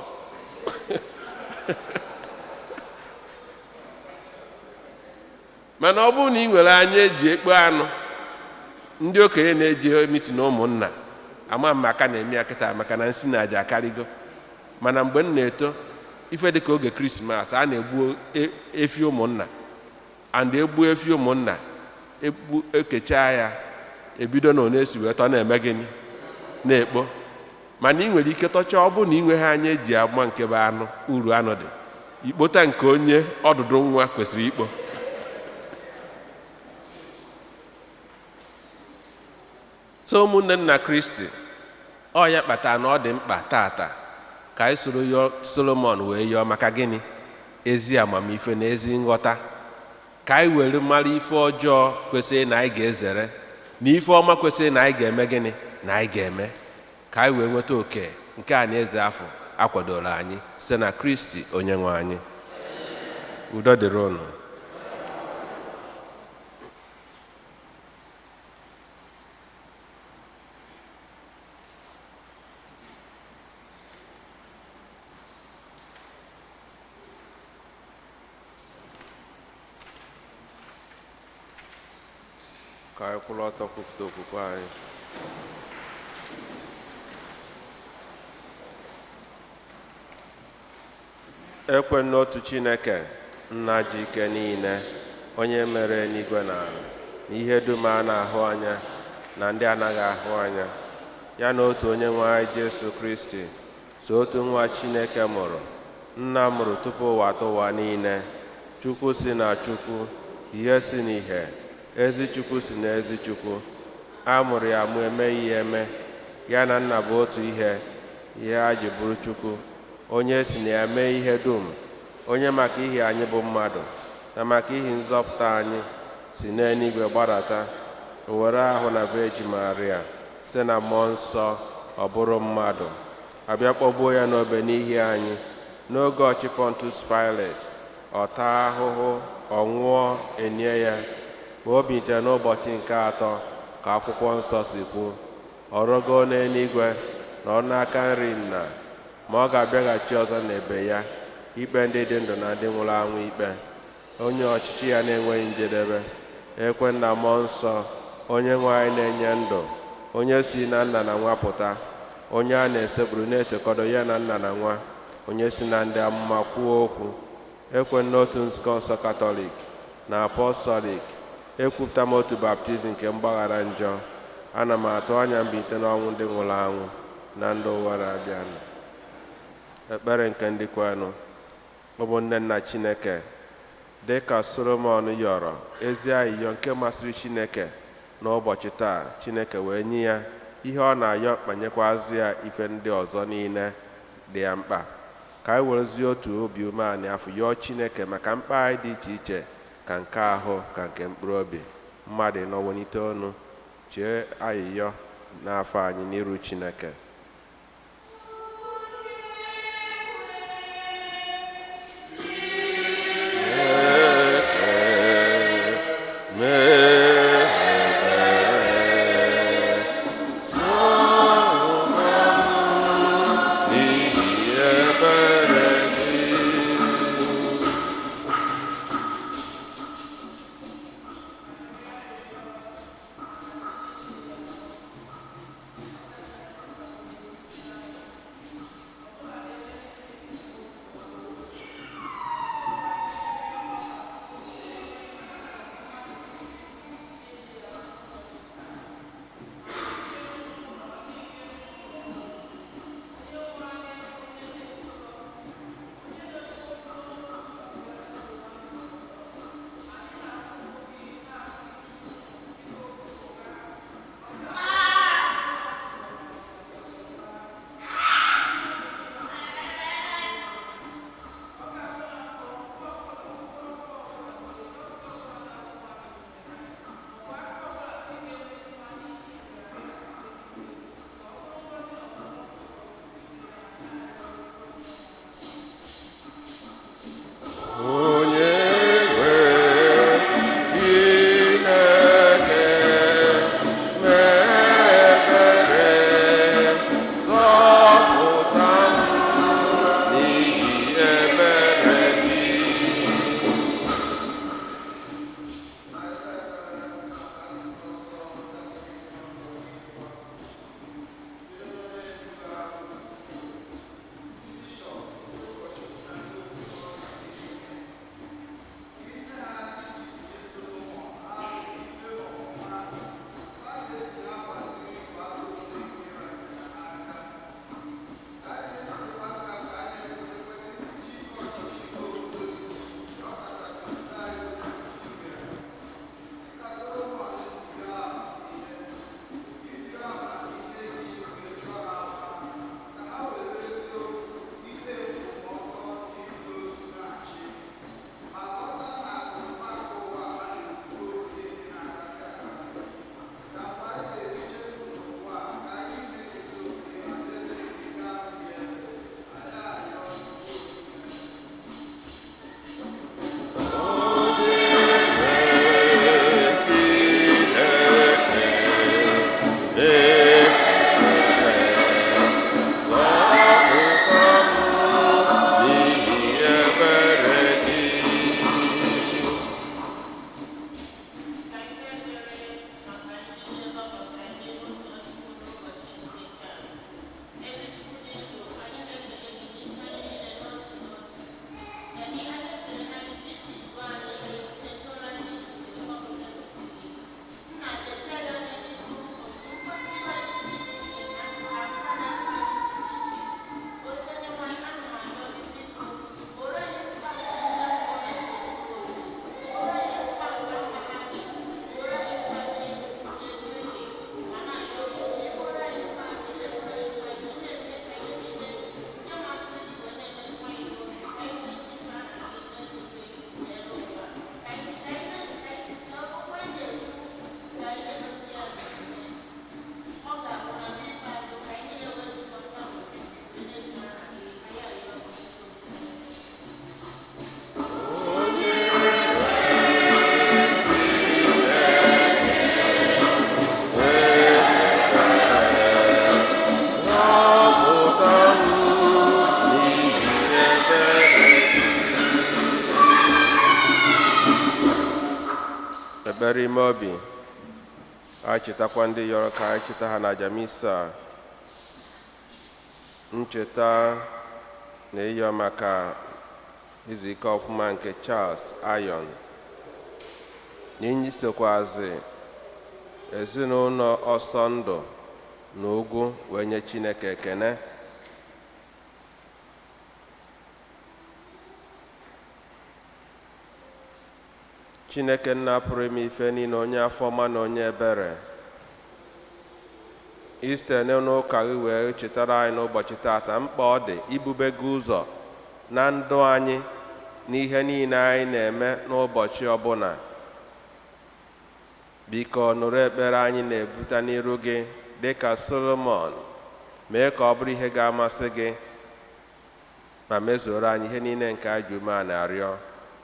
Mana ọ bụrụ na ị nwere anya eji ekpo anụ, ndị okenye na-eji meeting ụmụnna, ama m aka na-eme ya kịta maka na nsi na aja akarịgo. Mana mgbe m na-eto, ife dịka oge Krismas, a na-egbu efi ụmụnna, and egbu efi ụmụnna, egbu ekechaa ya, ebido na ọ na-esi wee tọ na-eme gịnị? Na-ekpo. Mana ị nwere ike tọchaa, ọ bụrụ na ị nweghị anya eji ama nke bụ anụ, uru anụ dị, ikpota nke onye ọdụdụ nwa kwesịrị ikpo. So ụmụnne nna Kristi, ọ ya kpatara na ọ dị mkpa tata ka anyị soro yọọ Solomon wee yọọ maka gịnị? Ezi amamife na ezi nghọta, ka anyị were mara ife ọjọọ kwesịrị na anyị ga-ezere, na ife ọma kwesịrị na anyị ga-eme gịnị? Na anyị ga-eme, ka anyị wee nweta oke nke a na eze afọ akwadoro anyị site na Kristi onye nwe anyị. Udo dịrị unu. Ka anyị kwụrụ ọtọ kwupụta okwukwe anyị. Ekwe n'otu Chineke, Nna ji ike niile, onye mere eluigwe na ala na ihe dum a na-ahụ anya na ndị anaghị ahụ anya, ya na otu onye nwe anyị Jesu Kristi, so otu nwa Chineke mụrụ, Nna mụrụ tupu ụwa tụwa niile, Chukwu si na Chukwu, ihe si n'ihe, ezi Chukwu si na ezi Chukwu, a mụrụ ya mụ, emeghị ya eme. Ya na nna bụ otu ihe, ihe ha ji bụrụ Chukwu, onye si na ya mee ihe dum, onye maka ihi anyị bụ mmadụ na maka ihi nzọpụta anyị si n'eluigwe gbadata, o were ahụ na Virgin Maria site na mmụọ nsọ ọ bụrụ mmadụ, abịa kpọgbuo ya n'obe n'ihi anyị. N'oge ọchị Pontius Pilate, ọ taa ahụhụ, ọ nwụọ, enie ya, ma o bilitere n'ụbọchị nke atọ ka akwụkwọ nsọ si kwu, ọ rọgoo n'eluigwe na ọ n'aka nri nna, ma ọ ga-abịaghachi ọzọ n'ebe ya ikpe ndị dị ndụ na ndị nwụrụ anwụ ikpe, onye ọchịchị ya na-enweghị njedebe. Ekwe na mmụọ nsọ, onye nwe anyị na-enye ndụ, onye si na nna na nwa pụta, onye a na-esekpuru na-etokọdo ya na nna na nwa, onye si na ndị amụma kwuo okwu. Ekwe n'otu nzukọ nsọ Katọlik na Apọstọlik, ekwupụta m otu baptizim nke mgbaghara njọ. Ana m atụ anya mbilite n'ọnwụ ndị nwụrụ anwụ na ndụ ụwa na-abịanụ. Ekpere nke ndị kwenụ. Ụmụnne nna Chineke, dị ka Solomọn yọrọ ezi ayịyọ nke masịrị Chineke n'ụbọchị taa, Chineke wee nye ya ihe ọ na-ayọ ma nyekwazị ya ife ndị ọzọ niile dị ya mkpa. Ka anyị werezie otu obi umeanị afọ yọọ Chineke maka mkpa anyị dị iche iche, ka nke ahụ ka nke mkpụrụ obi. Mmadụ ịnọ welite ọnụ chee ayịyọ n'afọ anyị n'iru Chineke. Onye nwe Chineke mee ebere, zọpụta m n'ihi ebere gị. Ekpere ime obi. Anyị chetakwa ndị yọrọ ka anyị cheta ha na aja misa a. Ncheta na ịyọ maka izu ike ọfụma nke Charles Ayon na inyisokwazi ezinụlọ ọsọ ndụ na ugwu wee nye Chineke ekene. Chineke nna pụrụ ime ife niile, onye afọ ọma na onye ebere, isite n'ụka gị wee chetara anyị n'ụbọchị tata mkpa ọ dị ibube gị ụzọ na ndụ anyị n'ihe niile anyị na-eme n'ụbọchị ọbụla. Biko nụrụ ekpere anyị na-ebute n'iru gị dịka Solomon, mee ka ọ bụrụ ihe ga-amasị gị ma mezuoro anyị ihe niile nke anyị ji umeala na-arịọ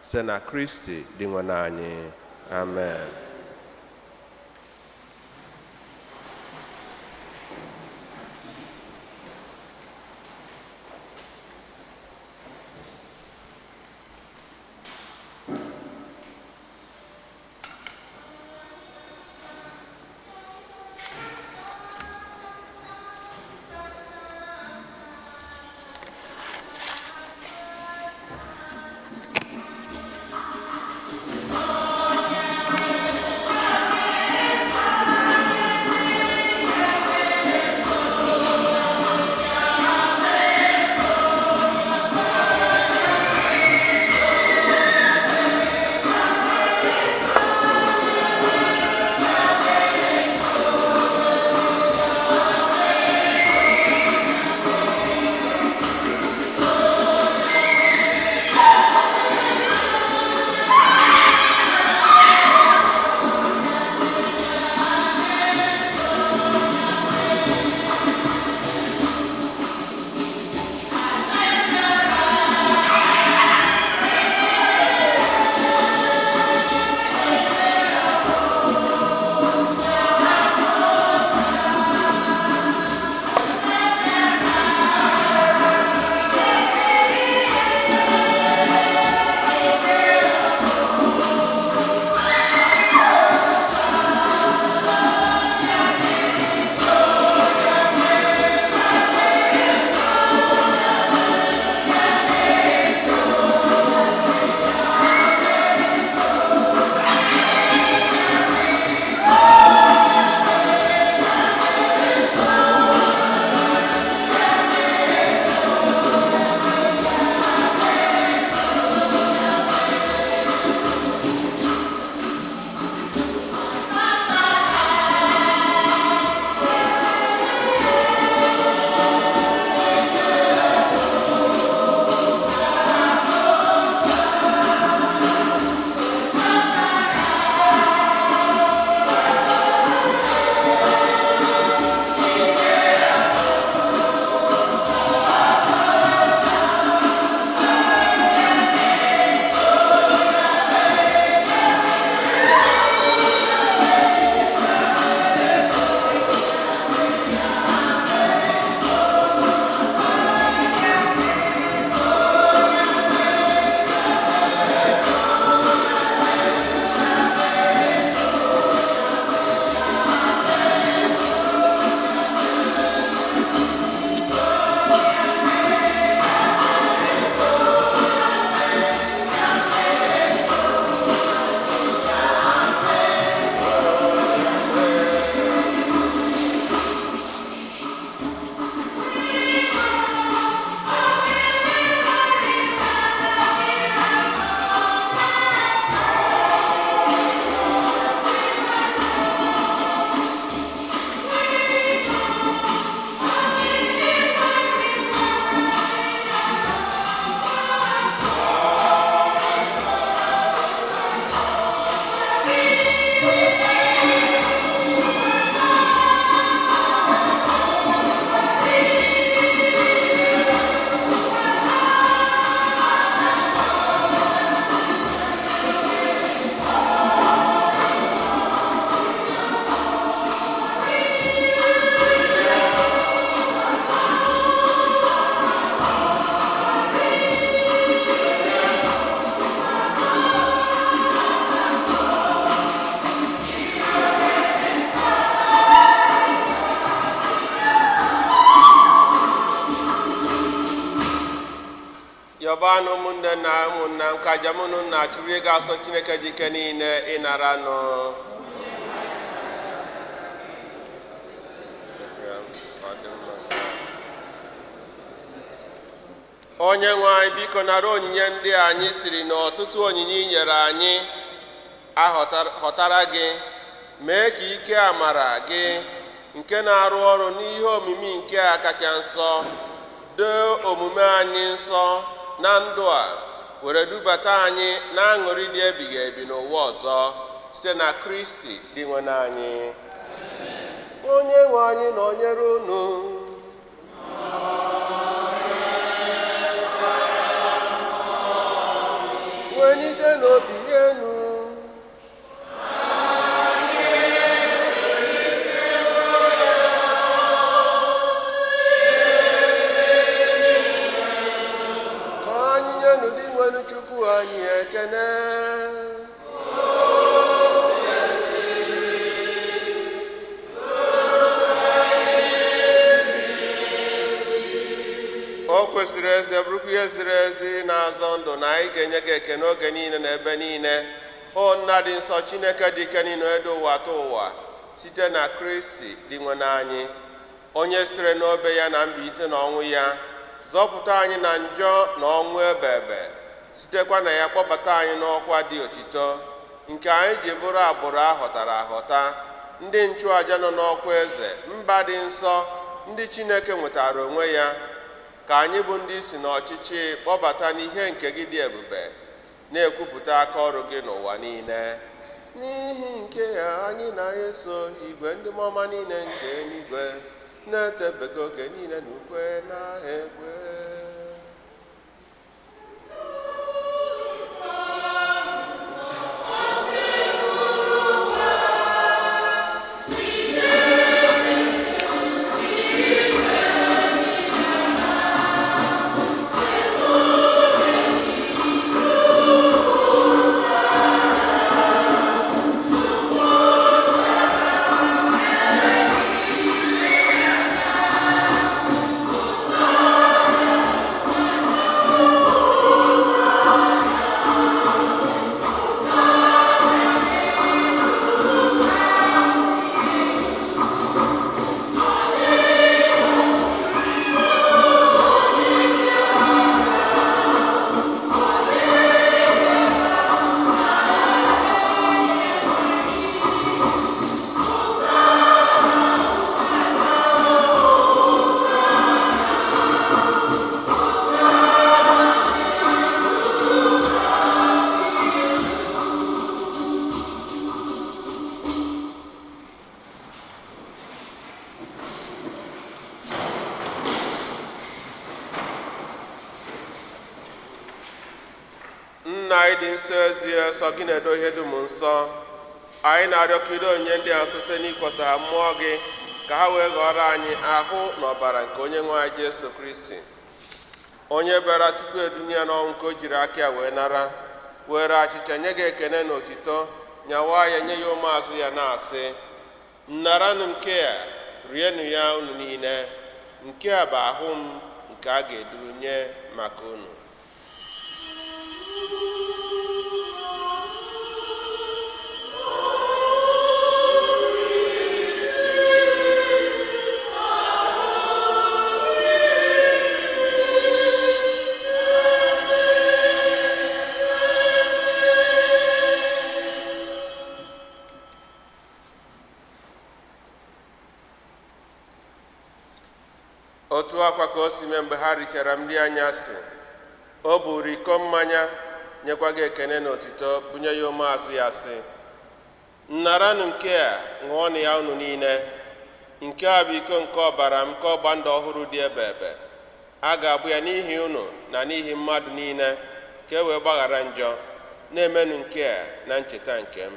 site na Kristi Dinwenụ anyị. Amen. Ngwanụ ụmụnne na ụmụnna m, ka aja mụ na unu na-achụrụ ịga asọ Chineke dị ike niile ịnara nụ. Onye nwe anyị, biko nara onyinye ndị a anyị siri n'ọtụtụ onyinye i nyere anyị ahọtara gị, mee ka ike amara gị nke na-arụ ọrụ n'ihe omimi nke a kacha nsọ doo omume anyị nsọ na ndụ a, were dubata anyị na aṅụrị dị ebighị ebi n'ụwa ọzọ, site na Kristi dị nwe anyị. Onye nwe anyị nọnyere unu. Welite n'obi enu. Ka anyị nyenụ dị nwere Chukwu anyị ekene. O kwesịrị eze bụrụkwa ihe ziri ezi na-azọ ndụ na anyị ga-enye gị ekene oge niile na ebe niile. O nna dị nsọ, Chineke dị ike niile, edo ụwa atọ ụwa, site na Kristi dị nwe anyị, onye sitere n'obe ya na mbilite n'ọnwụ ya zọpụta anyị na njọ na ọnwụ ebe ebe, sitekwa na ya kpọbata anyị n'ọkwa dị otito nke anyị ji bụrụ agbụrụ ahọtara ahọta, ndị nchụaja nọ n'ọkwa eze, mba dị nsọ, ndị Chineke nwetara onwe ya, ka anyị bụ ndị si n'ọchịchị kpọbata n'ihe nke gị dị ebube, na-ekwupụta aka ọrụ gị n'ụwa niile. N'ihi nke ya anyị na-eso igwe ndị mmụọ niile nke eluigwe na-etebego oge niile na ukwe na ekwe. Nna anyị dị nsọ ezie, sọ gị na-edo ihe dum nsọ. Anyị na-arịọ ka ido onyinye ndị a site n'ikwesa ha mmụọ gị, ka ha wee ghọrọ anyị ahụ na ọbara nke onye nwe anyị Jesu Kristi, onye bịara tupu edunye ya n'ọnwụ nke o jiri aka ya wee nara, were achịcha nye gị ekene na otito, nyawa ya nye ya ụmụazụ ya na-asị: nnaranụ nke a, rienụ ya unu niile, nke a bụ ahụ m nke a ga-eduru nye maka unu. Otu akwa ka o si mee mgbe ha richara nri anyasị, o buru iko mmanya nyekwa gị ekene na otito, bunye ya ụmụazụ ya sị: nnaranụ nke a, ṅụọnụ ya unu niile, nke a bụ iko nke ọbara m nke ọgba ndụ ọhụrụ dị ebe ebe. A ga-abụ ya n'ihi unu na n'ihi mmadụ niile, ka e wee gbaghara njọ. Na-emenụ nke a na ncheta nke m.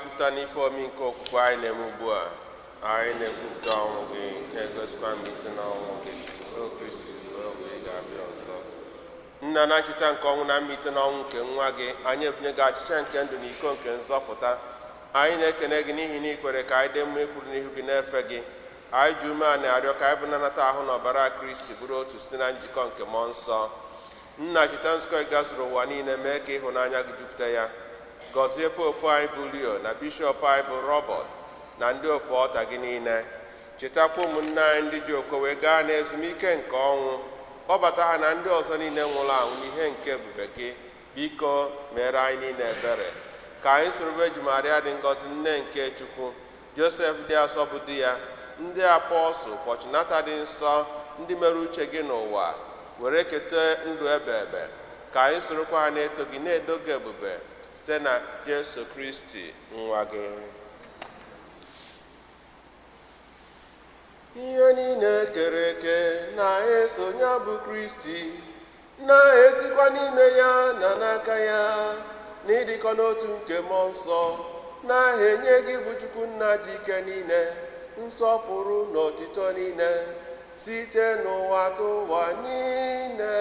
Kwupụta n'ife omi nke okwukwe anyị na-eme ugbu a. Anyị na-ekwupụta ọnwụ gị, na-egosikwa mbilite n'ọnwụ gị, o Kristi, ruo mgbe ị ga-abịa ọzọ. Nna, na ncheta nke ọnwụ na mbilite n'ọnwụ nke nwa gị, anyị ebunye gị achịcha nke ndụ na iko nke nzọpụta. Anyị na-ekene gị n'ihi na ị kwere ka anyị dị mma ikwuru n'ihu gị na-efe gị. Anyị ji umeala na-arịọ ka anyị bụ nanata ahụ na ọbara Kristi bụrụ otu site na njikọ nke mmụọ nsọ. Nna, cheta nzukọ ị gazuru ụwa niile, mee ka ịhụnanya gị jupụta ya. Gọzie popu anyị bụ Leo na bishọp anyị bụ Robert na ndị ofu ọta gị niile. Chetakwa ụmụnne anyị ndị ji okwe wee gaa n'ezumike nke ọnwụ, kpọbata ha na ndị ọzọ niile nwụrụ anwụ n'ihe nke ebube gị. Biko mere anyị niile ebere, ka anyị soro Virgin Maria dị ngọzi, nne nke Chukwu, Josef dị asọ bụ di ya, ndị apọstụl Fọchunata dị nsọ, ndị mere uche gị n'ụwa were keta ndụ ebe ebe, ka anyị sorokwa ha na-eto gị na-edo gị ebube site na Jesu Kristi nwa gị. Ihe niile kere eke na-eso ya bụ Kristi, na-esikwa n'ime ya na n'aka ya, n'ịdịkọ n'otu nke mmụọ nsọ, na-enye gị bụ Chukwu nna ji ike niile, nsọpụrụ na otito niile, site n'ụwa tụwa niile.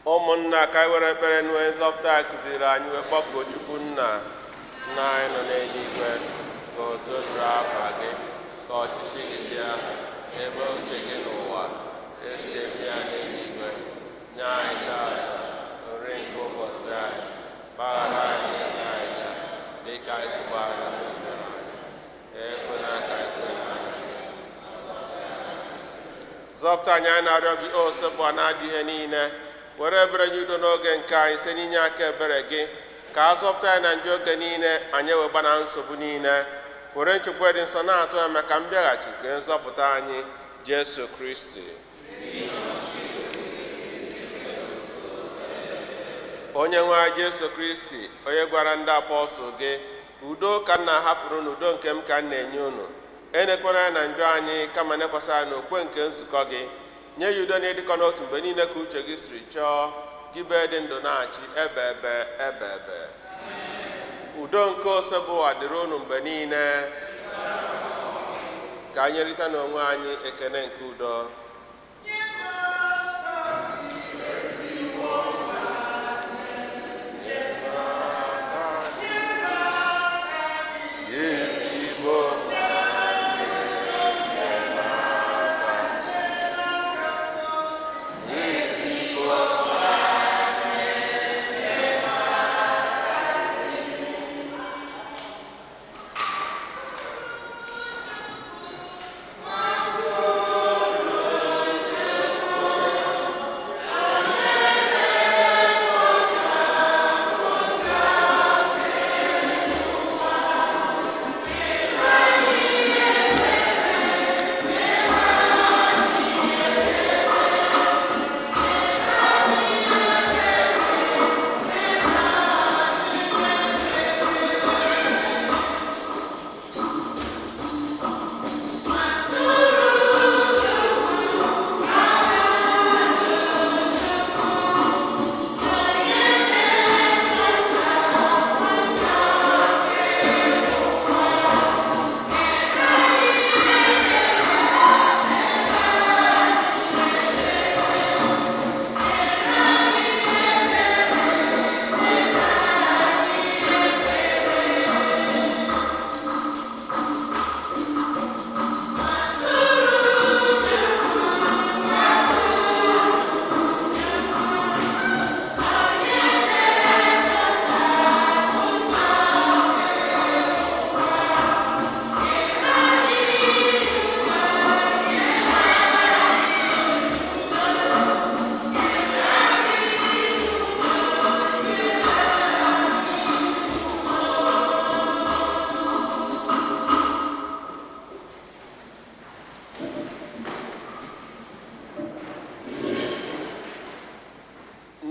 Ụmụnna, ka anyị were ekpere nue nzọpụta a kụziri anyị wee kpọkuo Chukwu nna. Nna anyị nọ n'eluigwe, ka otuto dịrị afa gị, ka ọchịchị gị bịa, ebe uche gị n'ụwa esi eme ya n'eluigwe. Nye anyị taata nri nke ụbọchị anyị. Gbaghara anyị njọ anyị dịka anyị si gbaghara ndị mere anyị. Ekwela ka anyị kwe na zọpụta anyị, anyị na-arịọ gị, o sekpụ na-ajụ ihe niile. Were ebere nye udo n'oge nke anyị site n'inye aka ebere gị, ka a zọpụta anyị na njọ oge niile, anyị wee gbana nsogbu niile, were nchekwa dị nsọ na-atụ ya maka mbịaghachi nke nzọpụta anyị Jesu Kristi. Onye nwe anyị Jesu Kristi, onye gwara ndị apọstụl gị, udo ka m na-ahapụrụ unu, udo nke m ka m na-enye unu, enekwara ya na njọ anyị, kama nekwasị anyị n'okwe nke nzukọ gị. Nye ya udo na ịdịkọ n'otu mgbe niile ka uche gị siri chọọ, gị bee dị ndụ na-achị ebe ebe ebe ebe. Udo nke Osebụwa dịrị unu mgbe niile. Ka anyị rite n'onwe anyị ekene nke udo. Ezigbo ezigbo.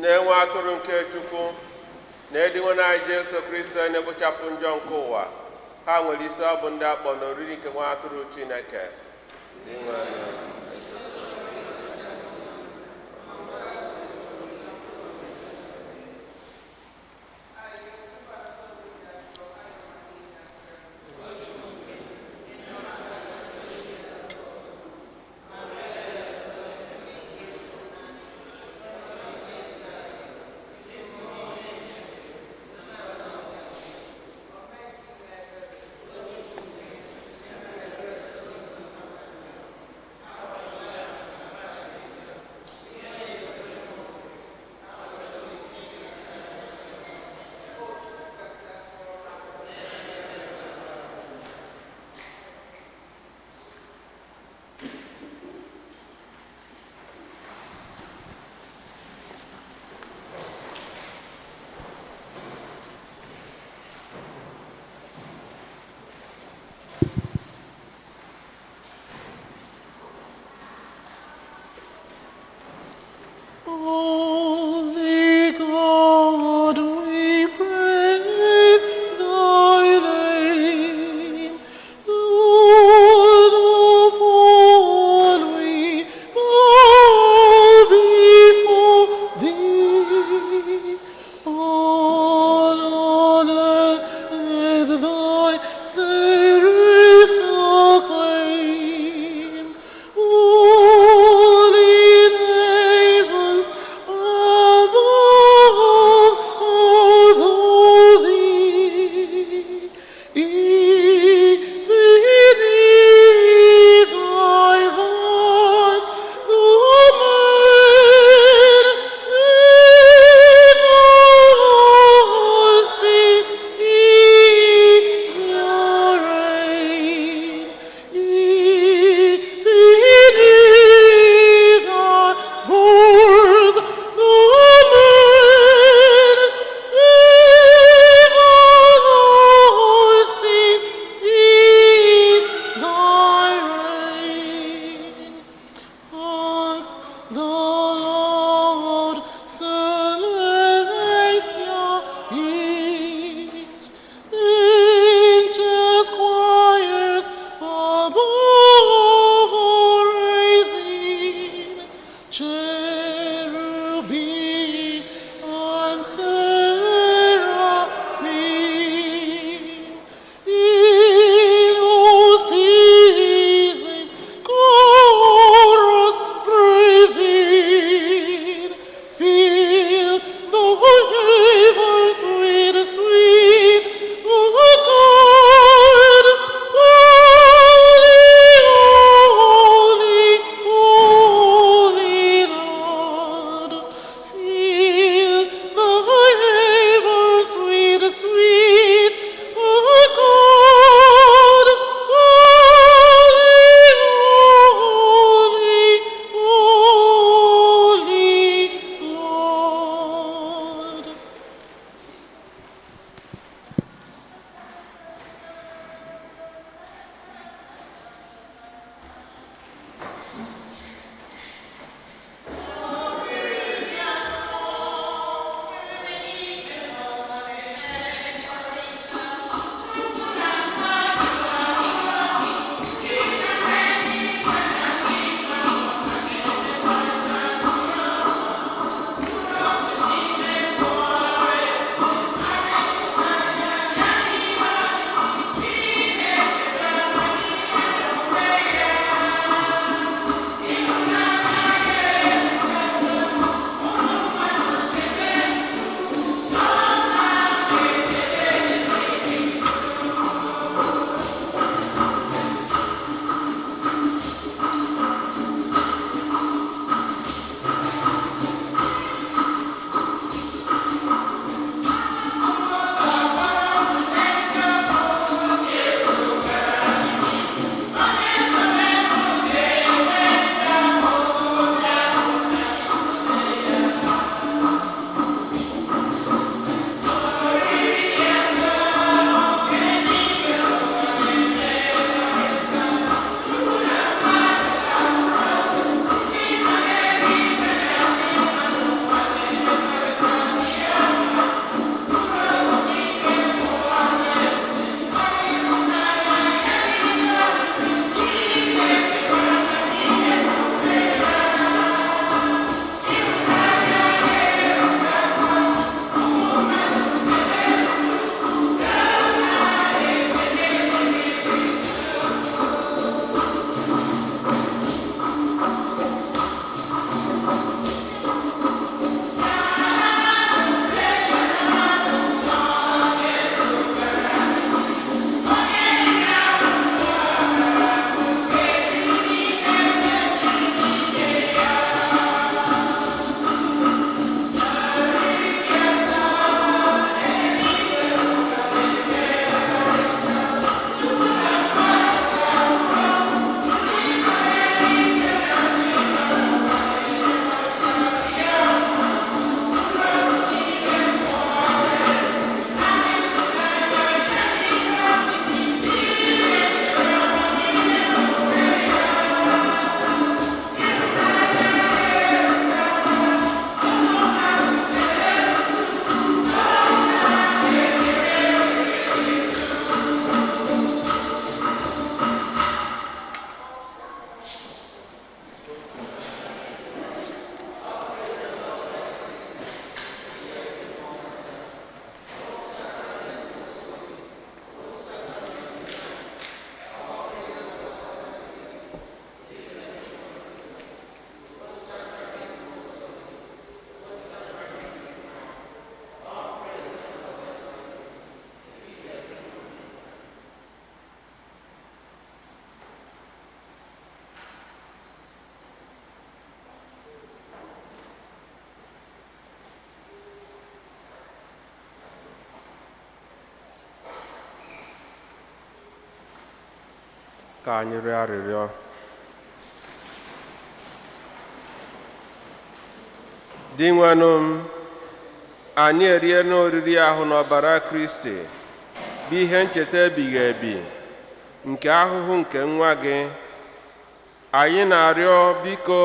Na-enwe atụrụ nke Chukwu na edinwe anyị Jesu Kristo onye na-ekpochapụ njọ nke ụwa. Ha nwere isi ọ bụ ndị akpọ n'oriri nke nwa atụrụ Chineke. Dinwenụ. Ka anyị rịọ arịrịọ. Dinwenụ m, anyị erie n'oriri ahụ n'ọbara Kristi, bụ ihe ncheta ebighị ebi nke ahụhụ nke nwa gị. Anyị na-arịọ, biko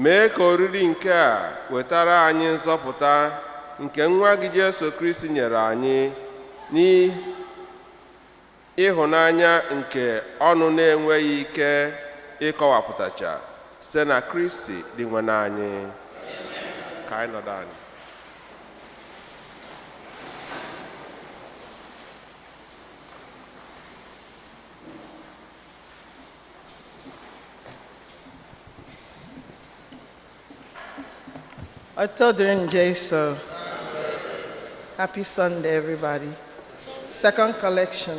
mee ka oriri nke a wetara anyị nzọpụta nke nwa gị Jesu Kristi nyere anyị n'ịhụnanya nke ọnụ na-enweghị ike ịkọwapụtacha, site na Kristi Dinwenụ anyị. Ka anyị nọdụ anyị. Otito dịrị Jesu. Happy Sunday, everybody. Second collection.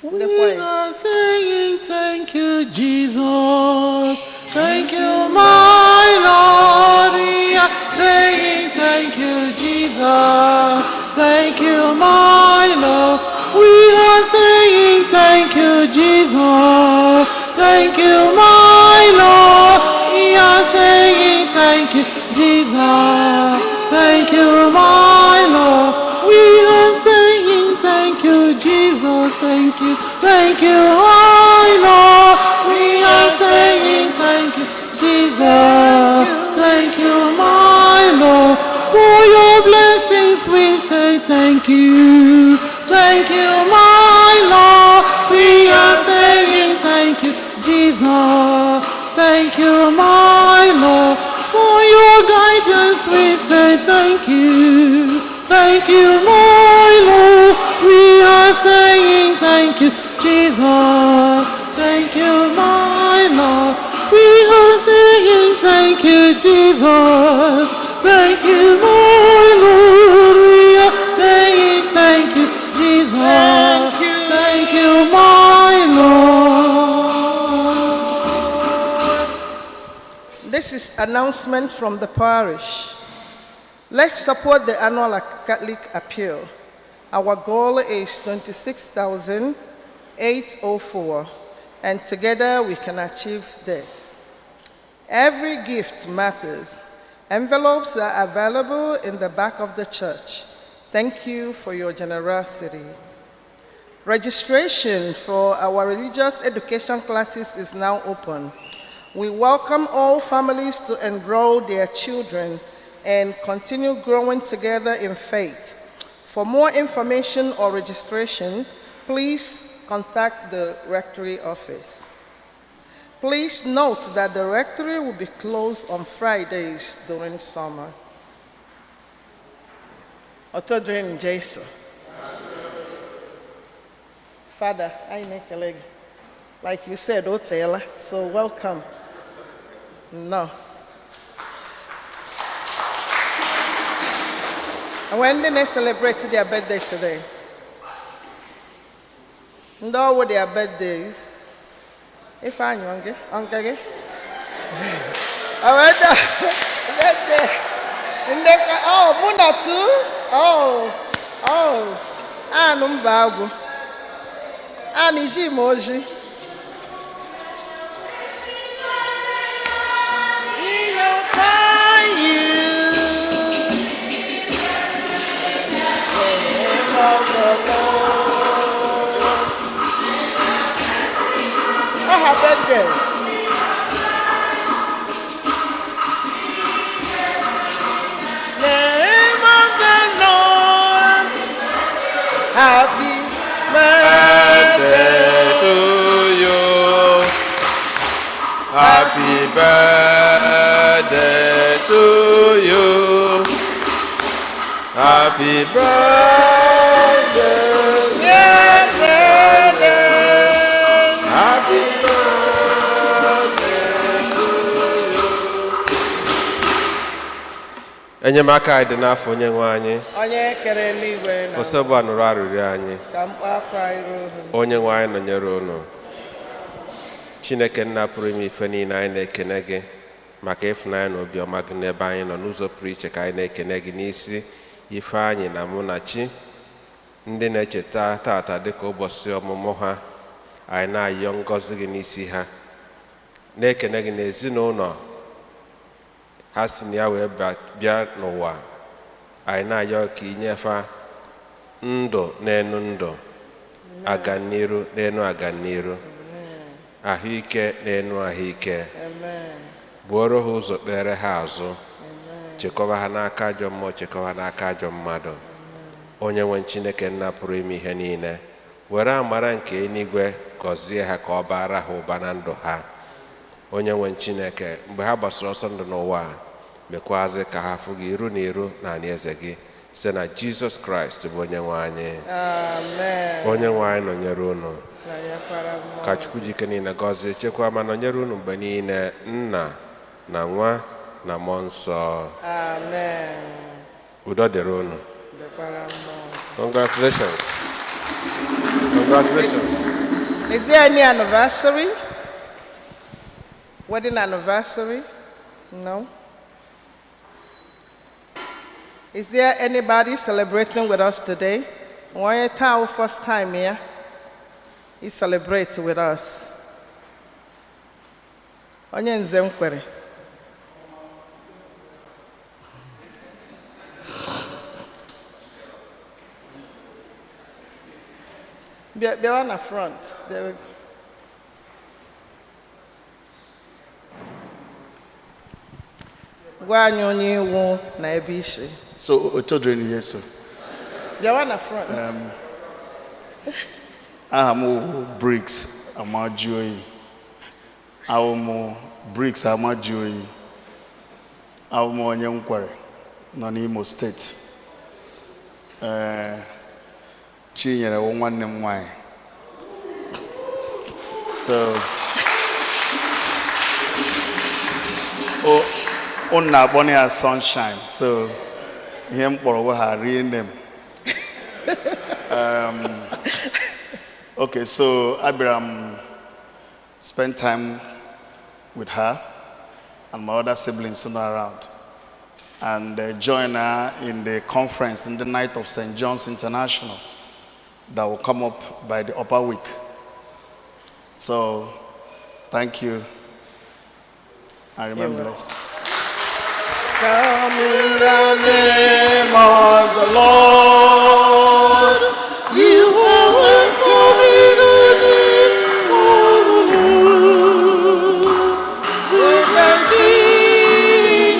We The choir. are saying thank you, Jesus. Thank you, my Lord. We are saying thank you, Jesus. Thank you, my Lord. We are saying thank you, Jesus. Thank you, my Lord. We are saying thank you, Jesus. Thank you, my Lord. We are saying thank you, Jesus. Thank you, thank you, my Lord. We are saying thank you, Jesus. Thank you, my Lord. For your blessings we say thank you. Thank you, my Lord. We are saying thank you, Jesus. Thank you, my Lord. For your guidance we say thank you. Thank you, my Lord. We are saying thank you, Jesus. Thank you, my Lord. We are saying thank you, Jesus. Thank you, my Lord. We are saying thank you, Jesus. Thank you. Thank you, my Lord. This is announcement from the parish. Let's support the annual Catholic appeal. Our goal is 26,804, and together we can achieve this. Every gift matters. Envelopes are available in the back of the church. Thank you for your generosity. Registration for our religious education classes is now open. We welcome all families to enroll their children and continue growing together in faith. For more information or registration, please contact the rectory office. Please note that the rectory will be closed on Fridays during summer. Otito dịrị Jesu. Father, anyị na-ekele gị. Like you said, o teela, so welcome. No. And when they celebrate their birthday today? Ndị ọwụ their birthdays. Ifeanyị ọ ọ nke gị? O wee birthday. Ndị oh, mụ na too? Oh, anụ mba agwụ. Anụ iji ma oji. We will find you. Name of the Lord. Oh, her birthday. Name of the Lord. Happy birthday. Birthday to you. Happy birthday to you. Happy birthday. Dear brother. Happy birthday to you. Enyemaka anyị dị n'afọ onye nwe anyị. Onye kere eluigwe na Osogbu a nụrụ arịrịọ anyị. ka mkpu akwa anyị ruo ha. Onye nwe anyị nọnyere unu. Chineke nna pụrụ ime ife niile, anyị na-ekene gị maka ịfụnanya na obiọma gị n'ebe anyị nọ. N'ụzọ pụrụ iche ka anyị na-ekene gị n'isi Ifeanyị na Munachi. Ndị na-echeta tata dịka ụbọchị ọmụmụ ha, anyị na-ayọ ngọzi gị n'isi ha, na-ekene gị n'ezinụlọ ha si na ya wee bịa n'ụwa. Anyị na-ayọ ka inyefa ndụ n'enu ndụ, aganiru n'enu aganiru, ahụike n'enu ahụike. Amen. Buoro ha ụzọ, kpere ha azụ, chekọba ha n'aka ajọ mmụọ, chekọba ha n'aka ajọ mmadụ. Onye nwe Chineke, nna pụrụ ime ihe niile, were amara nke eluigwe gọzie ha ka ọ baara ha ụba na ndụ ha. Onye nwe Chineke, mgbe ha gbasara ọsọ ndụ n'ụwa a, mekwazị ka ha fụ gị iru na iru na eze gị, site na Jizọs Kraịst bụ onye nwe anyị. Amen. Onye nwe anyị nọnyere unu. Nọnyekwara mmụọ. Ka Chukwu ji ike niile gọzie, chekwa ma nọnyere unu mgbe niile, Nna na Nwa na Mmụọ Nsọ. Amen. Udo dịrị unu. Dịkwara mmụọ. Congratulations, congratulations. Is there any anniversary? Wedding anniversary? No. Is there anybody celebrating with us today? One time, first time here. He celebrates with us. Onye nze m kwere. Bịa, bịawa na front. There we go. Gwa anyị onye iwu na ebe isi. So, otito dịrị Jesu. Bịawa na front. Aha m wụ Briggs Amajuoyi. Awụ m Briggs Amajuoyi. Awụ m onye Nkwere nọ n'Imo Steeti. Ee, Chinyere wụ nwanne m nwanyị. So, o unu na-akpọ ya Sunshine. So, ihe m kpọrọ wụ ha real name. Okay, so abịara m spend time with her and my other siblings not around and join her in the conference in the night of St. John's International that will come up by the upper week. So, thank you. I remain blessed. Come in the name of the Lord. You are welcome in the name of the Lord. We can see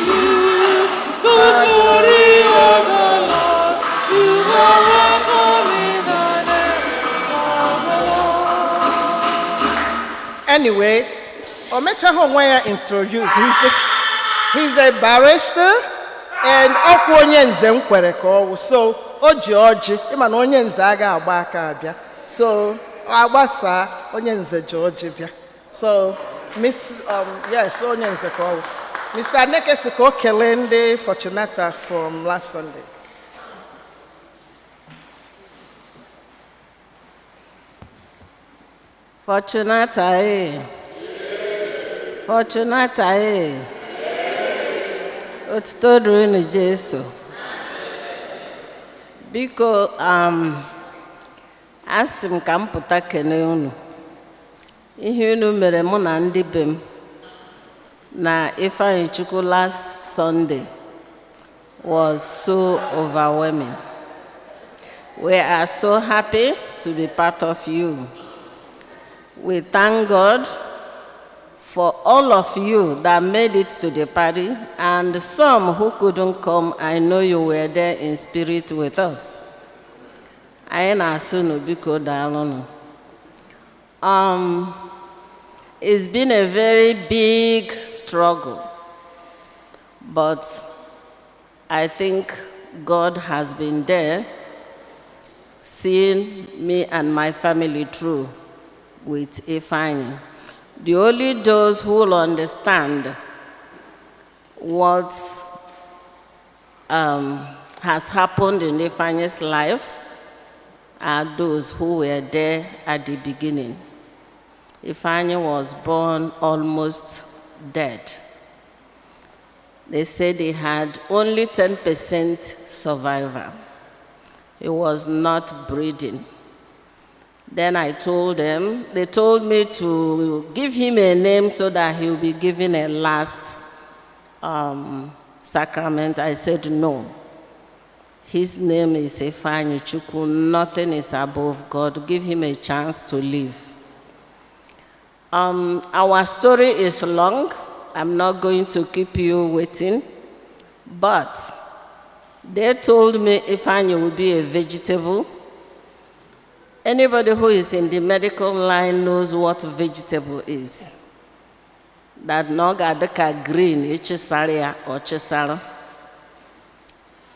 The glory of the Lord. You are welcome in the name of the Lord. Anyway, o mechaghị onwe ya introduce. He's a barrister and ọkwa onye nze m kwere ka ọ wụ. So o ji ọjị, ịma na onye nze agaghị agba aka abịa. So agbasaa, onye nze ji ọjị bịa. So Miss, yes, onye nze ka ọ wụ. Mr. Aneke sị ka o kelee ndị Fortunata from last Sunday. Fortunata e. Fortunata e. Otuto dịrị unu Jesu. Biko, asị m ka m pụta kene unu. Ihe unu mere mụ na ndị be m na Ifeanyi Chukwu last Sunday was so overwhelming. We are so happy to be part of you. We thank God for all of you that made it to the party and some who couldn't come. I know you were there in spirit with us. Anyị na-asị unu biko daalụnụ. It's been a very big struggle, but I think God has been there seeing me and my family through with Ifeanyi. The only those who will understand what has happened in Ifeanyi's life are those who were there at the beginning. Ifeanyi was born almost dead. They said he had only 10% survival. He was not breathing. Then I told them, they told me to give him a name so that he'll be given a last sacrament. I said no. His name is Ifeanyichukwu. Nothing is above God. Give him a chance to live. Our story is long. I'm not going to keep you waiting. But they told me Ifeanyi will be a vegetable. Anybody who is in the medical line knows what vegetable is. That na ọ ga-adị ka green ịchịsara ya ọ chịsara.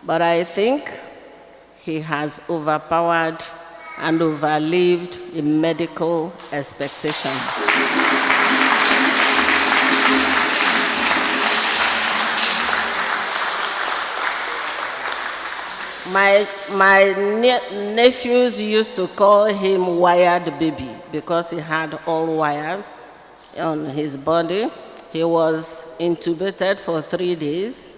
But I think he has overpowered and overlived the medical expectation. My nephews used to call him wired baby because he had all wire on his body. He was intubated for 3 days.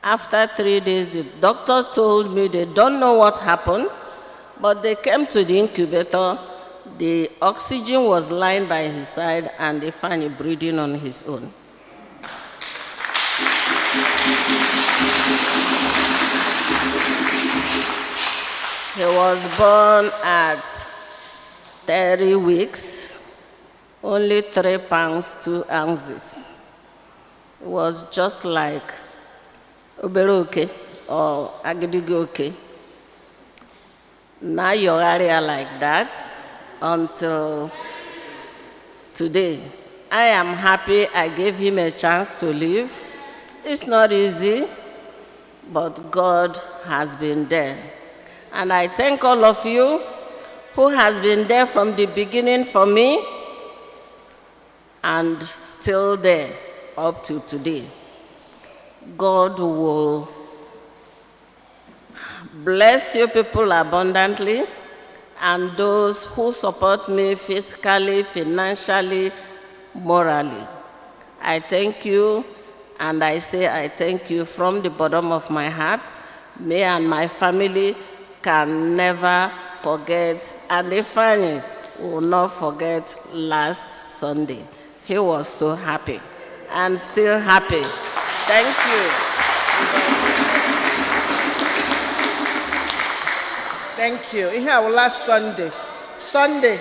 After 3 days, the doctors told me they don't know what happened, but they came to the incubator. The oxygen was lying by his side, and they found him breathing on his own. He was born at 30 weeks, only 3 pounds, 2 ounces. It was just like obere oke or agidigi oke. Na-ayọgharị ya like that until today. I am happy I gave him a chance to live. It's not easy, but God has been there. And I thank all of you who has been there from the beginning for me and still there up to today. God will bless you people abundantly and those who support me physically, financially, morally. I thank you, and I say I thank you from the bottom of my heart. Me and my family can never forget, and Ifeanyi will not forget last Sunday. He was so happy and still happy. Thank you. Thank you. Ihe a wụ last Sunday. Sunday.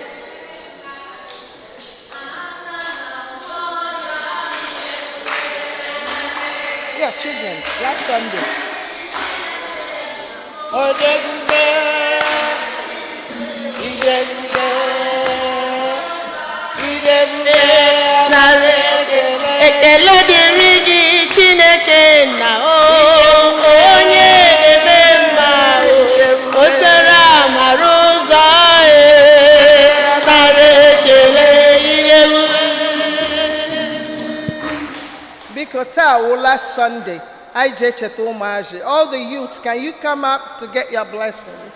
Yeah, children, last Sunday. Odebube, Idebube, Idebube, Narị ekele dịrị gị Chineke nna o onye na-eme mma o o sere amara ụzọ e nara ekele ihe. Biko taa wụ last Sunday. Anyị ji echeta ụmụazị. All the youths, can you come up to get your blessing?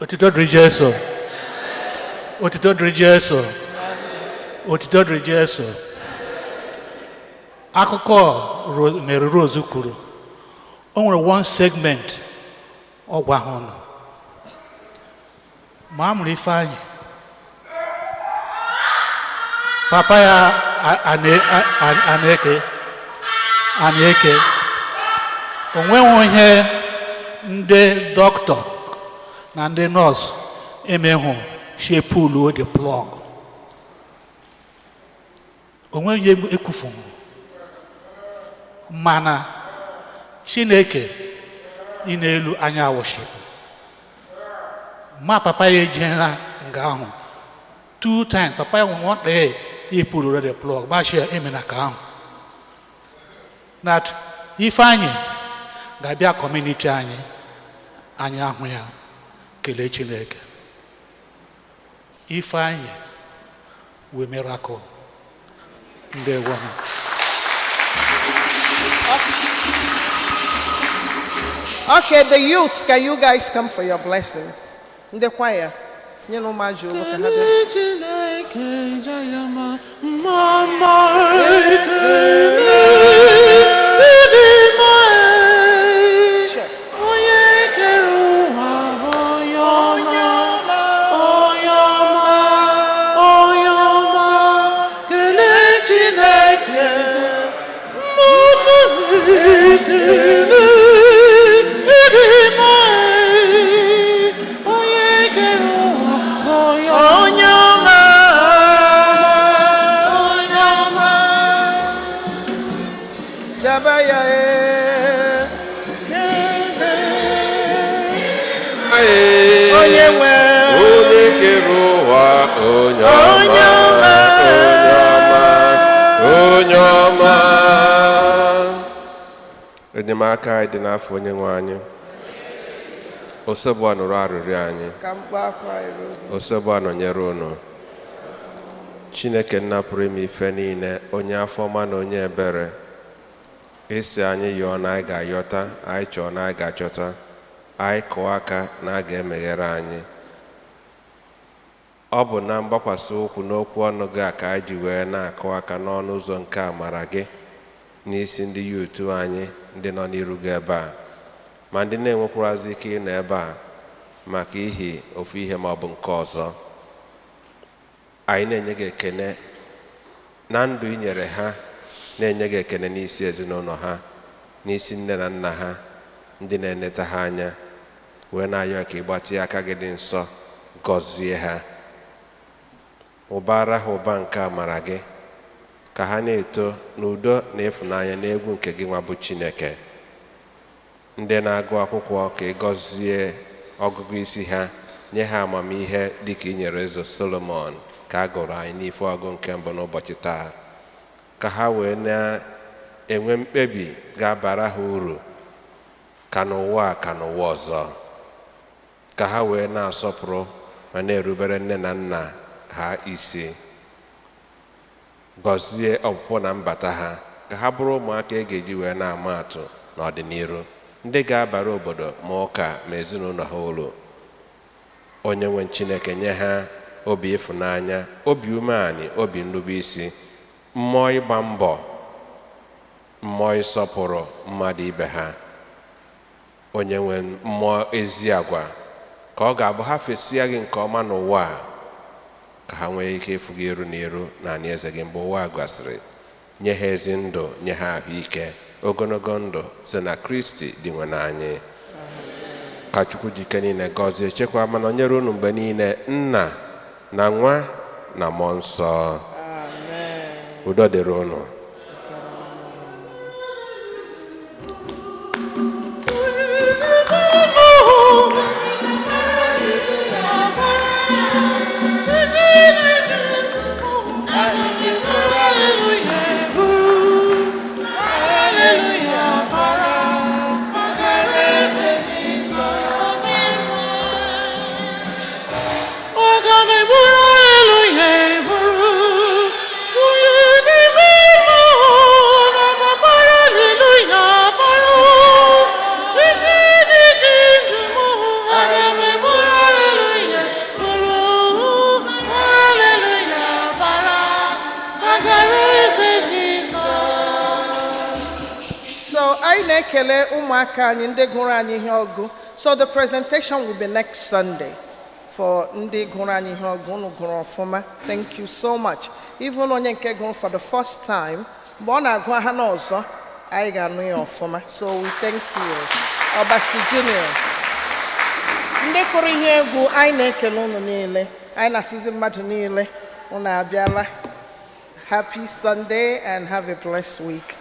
Otito dịrị Jesu. Otito dịrị Jesu. Otito dịrị Jesu. Akụkọ Mary Rose kwuru, o nwere one segment ọ gwa ha ụnụ. Ma a mụrụ Ifeanyị, papa ya a na-eke o nweghị ihe ndị dọkịta na ndị nọọsụ emehụ she pull the plug. O nweghị ihe ekwufu, mana Chineke ị n'elu anya worship ma papa ya ejiela nga ahụ two times. Papa ya nwata ya epuluru the plug gbachie emena ka ahụ that Ifeanyị ga-abịa community anyị, anyị ahụ ya kelee Chineke. Ifeanyị wee miracle. Ndewo. Okay, the youths, can you guys come for your blessings? Ndị choir, nye na ụmụazị olu ka ha bịa. Chineke. Chineke ja ya mma, mma mma ekele ịdị mma e. Onye kere ụwa bụ onye ọma, onye ọma, onye ọma, kelee Chineke. Mma mma ekele ịdị mma e. Onye kere ụwa bụ onye Onye ọma, onye ọma. Jaba ya e. Onye nwe. Onye kere ụwa, onye Onye ọma, ọma. Onye ọma, onye ọma. Enyemaka anyị dị n'afọ onye nwe anyị. Osebụa nụrụ arịrịọ anyị. Ka mkpu akwa iru gị. Osebụa nọnyere unu. Chineke nna pụrụ ime ife niile, onye afọ ọma na onye ebere, esi anyị yọọ na anyị ga-ayọta, anyị chọọ na anyị ga-achọta, anyị kụọ aka na a ga-emeghere anyị. Ọ bụ na mgbakwasị ụkwụ n'okwu ọnụ gị a ka anyị ji wee na-akụ aka n'ọnụ ụzọ nke amara gị n'isi ndị youth anyị, ndị nọ n'iru gị ebe a, ma ndị na-enwekwarazi ike ịnọ ebe a maka ihi ofu ihe ma ọ bụ nke ọzọ. Anyị na-enye gị ekene na ndụ i nyere ha, na-enye gị ekene n'isi ezinụlọ ha, n'isi nne na nna ha, ndị na-eneta ha anya, wee na-ayọ ka ị gbatịa aka gị dị nsọ gọzie ha, ụbara ha ụba nke amara gị, ka ha na-eto n'udo na ịfụnanya na egwu nke gị nwa bụ Chineke. Ndị na-agụ akwụkwọ, ka ị gọzie ọgụgụ isi ha, nye ha amamihe dịka i nyere eze Solomon ka a gụrụ anyị n'ife ọgụ nke mbụ n'ụbọchị taa, ka ha wee na-enwe mkpebi ga-abara ha uru ka n'ụwa a ka n'ụwa ọzọ, ka ha wee na-asọpụrụ ma na-erubere nne na nna ha isi. Gọzie ọpụpụ na mbata ha, ka ha bụrụ ụmụaka e ga-eji wee na-ama atụ n'ọdịnihu, ndị ga-abara obodo ma ụka ma ezinụlọ ha uru. Onye nwe Chineke, nye ha obi ịfụnanya, obi umeanị, obi nrube isi, mmụọ ịgba mbọ, mmụọ ịsọpụrụ mmadụ ibe ha, onye nwe mmụọ ezi agwa, ka ọ ga-abụ ha fesia gị nke ọma n'ụwa a, ka ha nwee ike ịfụ gị iru n'iru na eze gị mgbe ụwa a gasịrị. Nye ha ezi ndụ, nye ha ahụike, ogologo ndụ, site na Kristi dị nwe anyị. Ka Chukwu jike niile gọzie, chekwa ma nọnyere unu mgbe niile, Nna na Nwa na Mmụọ Nsọ. Amen. Udo dịrị unu. Hallelujah, para, para, Aga m eburu hallelujah eburu, onye n'ime mmụọ, aga m abara hallelujah abara, ihe dị ji ndụ m, aga m eburu hallelujah eburu, hallelujah abara, agara eze Jizọs. So anyị na-ekele ụmụaka anyị ndị gụrụ anyị ihe ọgụ. So the presentation will be next Sunday for ndị gụrụ anyị ihe ọgụ. Unu gụrụ ọfụma. Thank you so much. Even onye nke gụrụ for the first time, mgbe ọ na-agụ ha n'ọzọ, anyị ga-anụ ya ọfụma. So we thank you. Ọbasi Junior. Ndị kụrụ ihe egwu, anyị na-ekele unu niile. Anyị na-asịzi mmadụ niile, unu abịala. Happy Sunday and have a blessed week.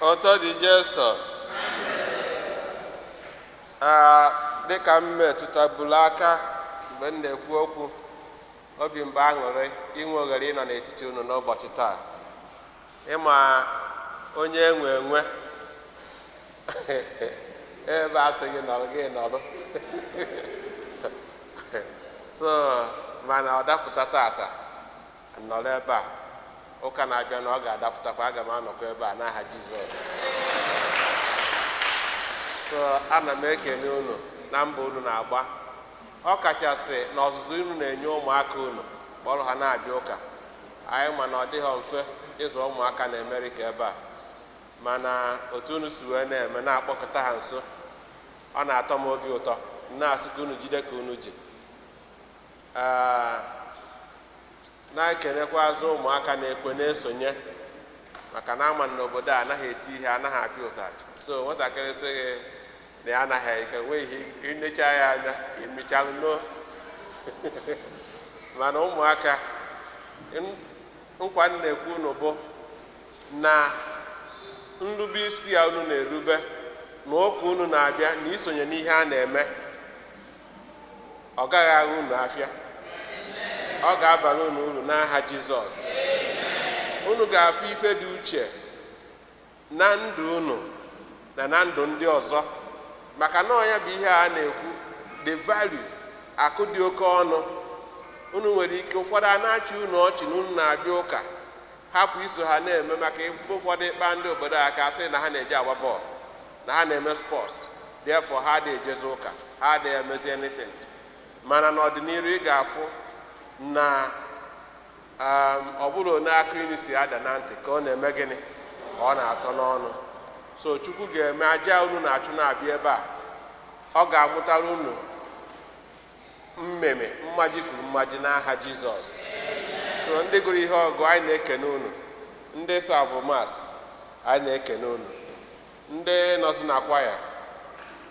Ọtọ dị Jesu. Aa, dịka m metụtabulu aka mgbe m na-ekwu okwu, obi mgbe aṅụrị inwe oghere ịnọ n'etiti unu n'ụbọchị taa. Ịma onye enwe enwe ebe a sị gị nọrọ, gị nọrọ. So mana ọ dapụta tata nọrọ ebe a, ụka na-abịa na ọ ga-adapụtakwa, aga m anọkwa ebe a n'aha Jizọs. So ana m ekene unu na mbọ unu na-agba, ọ kachasị na ọzụzụ unu na-enye ụmụaka unu kpọrọ ha na-abịa ụka. Anyị ma na ọ dịghị mfe ịzụ ụmụaka na Amerịka ebe a, mana otu unu si wee na-eme na-akpọkọta ha nso, ọ na-atọ m obi ụtọ. Na-asị ka unu jide ka unu ji. Ee, na-ekenekwazị ụmụaka na-ekwe na-esonye, maka na ama n'obodo a anaghị eti ihe, anaghị apịa ụtarị. So nwatakịrị sị gị na ya anaghị ike nwee ihe, inecha ya anya, emechalụ no. Mana ụmụaka, nkwa m na-ekwu unu bụ na nrube isi ya unu na-erube na ụka unu na-abịa na isonye n'ihe a na-eme, ọ gaghị agha unu afịa, ọ ga-abara unu uru n'aha Jizọs. Unu ga-afụ ife dị uche na ndụ unu na na ndụ ndị ọzọ, maka na ọ ya bụ ihe a na-ekwu, the value, akụ dị oke ọnụ. Unu nwere ike ụfọdụ a na-achị unu ọchị na unu na-abịa ụka, hapụ iso ha na-eme, maka mgbe ụfọdụ ịkpa ndị obodo a aka sị na ha na-eje agba bọọlụ, na ha na-eme sports, therefore ha adịghị ejezi ụka, ha adịghị emezi anything. Mana n'ọdịnihu ị ga-afụ na ọ bụrụ onye aka inu si ada na ntị ka ọ na-eme gịnị ka ọ na-atọ n'ọnụ. So Chukwu ga-eme aja unu na-achụ na-abịa ebe a, ọ ga-amụtara unu mmemme mmaji kwuru mmaji n'aha Jizọs. So ndị gụrụ ihe ọgụ, anyị na-ekene unu. Ndị serve Mass, anyị na-ekene unu. Ndị nọzi na kwaya,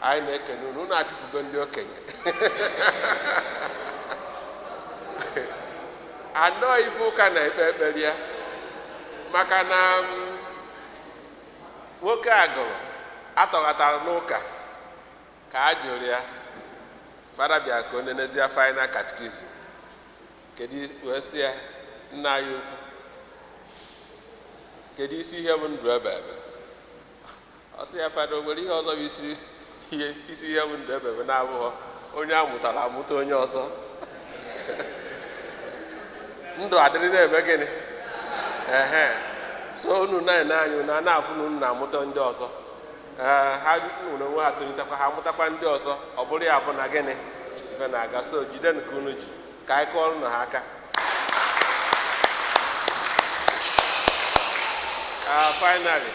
anyị na-ekene unu. Unu achụpụgo ndị okenye anọ ife ụka na-ekpe ekpere ya, maka na nwoke a gụrụ atọghatara n'ụka ka a jụrụ ya, fada bịa ka o nenezie final catechism, kedu wee sị ya, "Nna anyị ukwu, kedu isi ihe bụ ndụ ebe ebe?" Ọ sị ya, "Fada, o nwere ihe ọzọ bụ isi ihe bụ ndụ ebe ebe na-abụghọ onye a mụtara amụta onye ọzọ, ndụ adịrị na-eme gịnị?" Ehe, so unu na-ene anya, unu a na-afụ na unu na-amụta ndị ọzọ. Ee, ha nwere onwe ha tolitekwa, ha amụtakwa ndị ọzọ. Ọ bụrụ ya bụ na gịnị ife na-aga. So jidenu ka unu ji, ka anyị kụọrọ unu ha aka. Finally,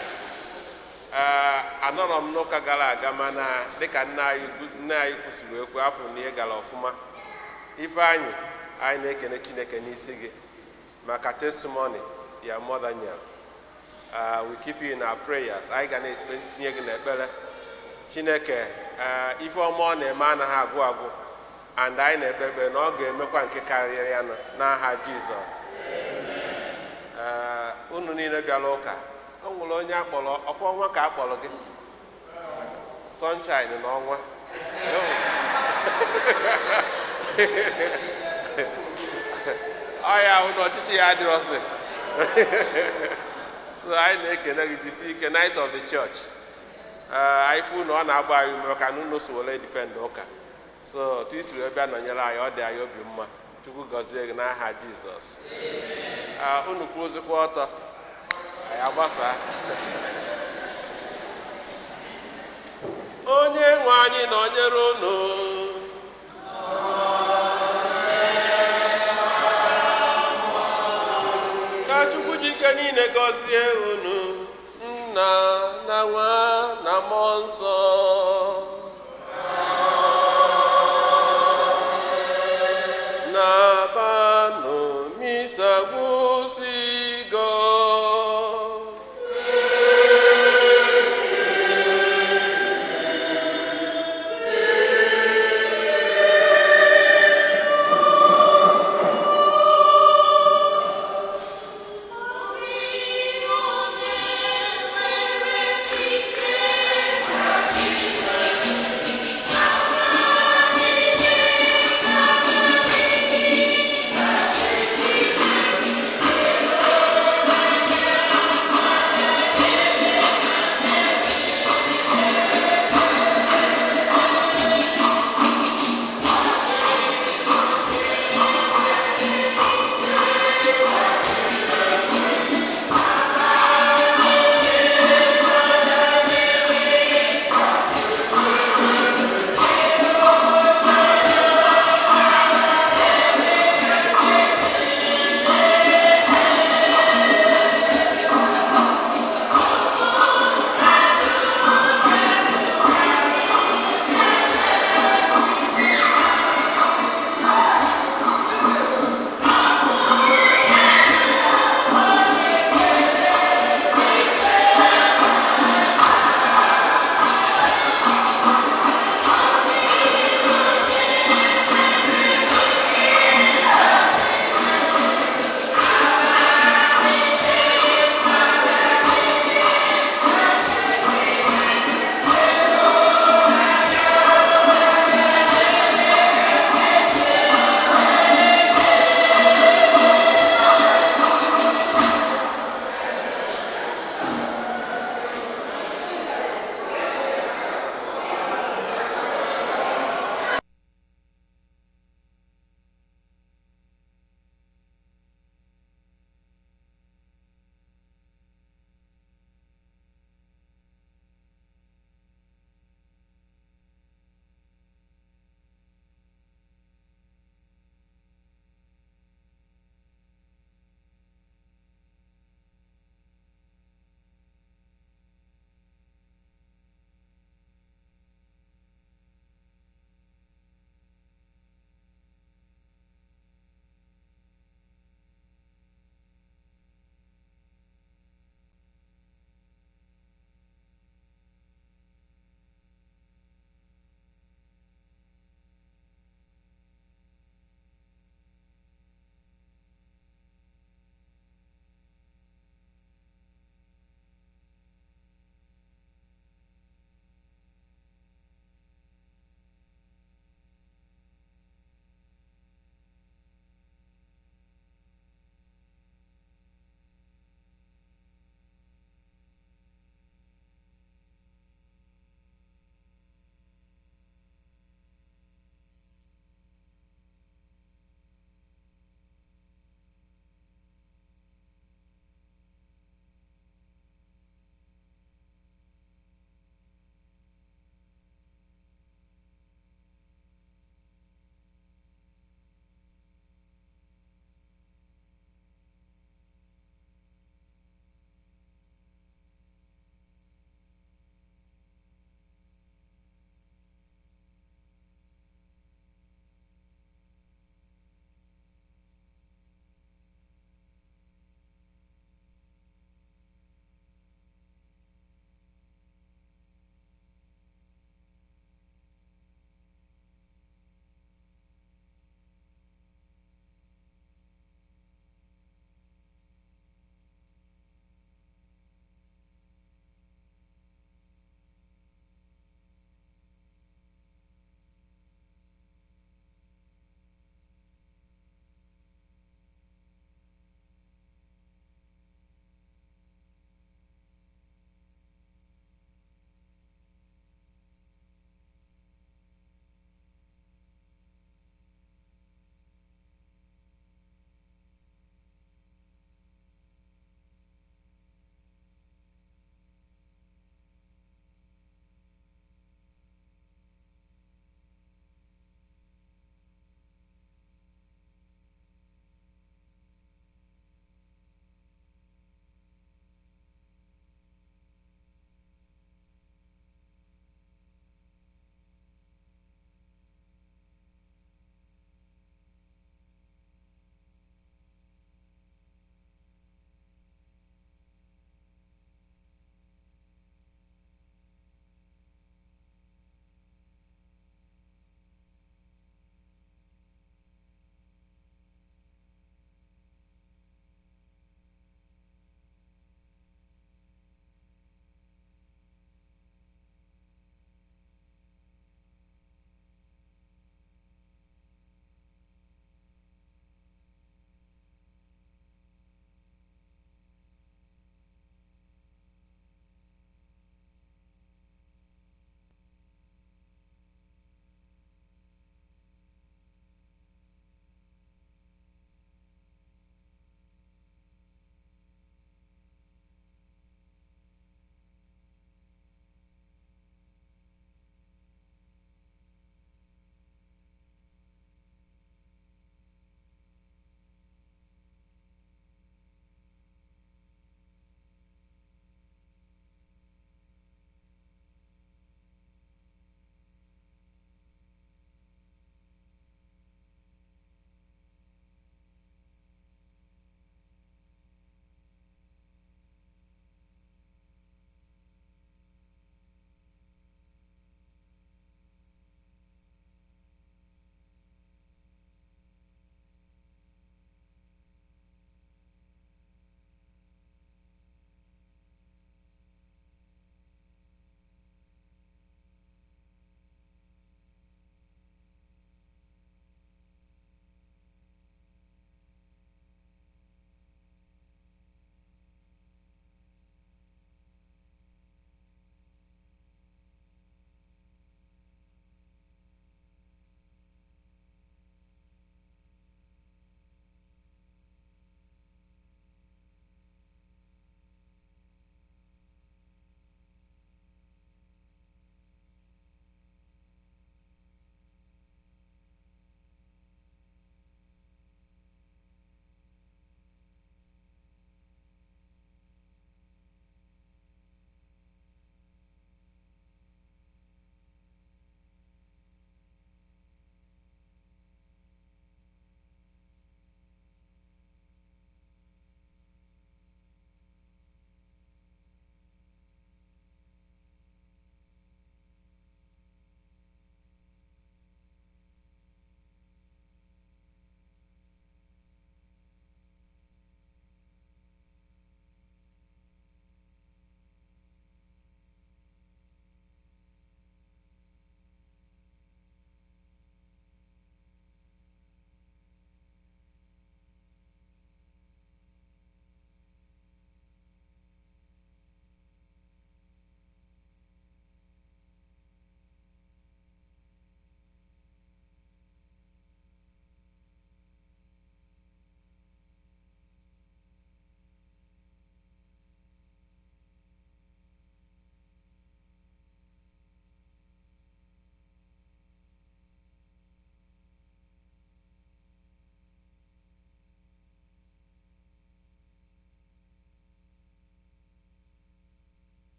anọrọ m n'ụka gara aga, mana dịka nne anyị kwusiri ekwu afọ na ihe gara ọfụma. Ifeanyị, anyị na-ekene Chineke n'isi gị maka testimony ya mother nyere. We keep you in our prayers. Anyị ga na-etinye gị n'ekpere. Chineke, ife ọma ọ na-eme anaghị agwụ agwụ, and anyị na-ekpe ekpere na ọ ga-emekwa nke karịrị ya n'aha Jizọs. Unu niile bịara ụka, o nwere onye akpọrọ ọkwa ọnwa ka akpọrọ gị Sunshine n'ọnwa. Ọ ya hụ na ọchịchị ya adịrọsị. So anyị na-ekele gị, jisi ike, Knight of the Church. Anyị fụ na ọ na-agba anyị ume maka na unu so were defend ụka. So otu isi wee bịa nọnyere anyị, ọ dị anyị obi mma. Chukwu gọzie gị n'aha Jizọs. Unu kwuruzikwa ọtọ, anyị agbasaa. Onye nwe anyị nọnyere unu. Ka Chukwu ji ike niile gọzie unu, Nna na Nwa na Mmụọ Nsọ.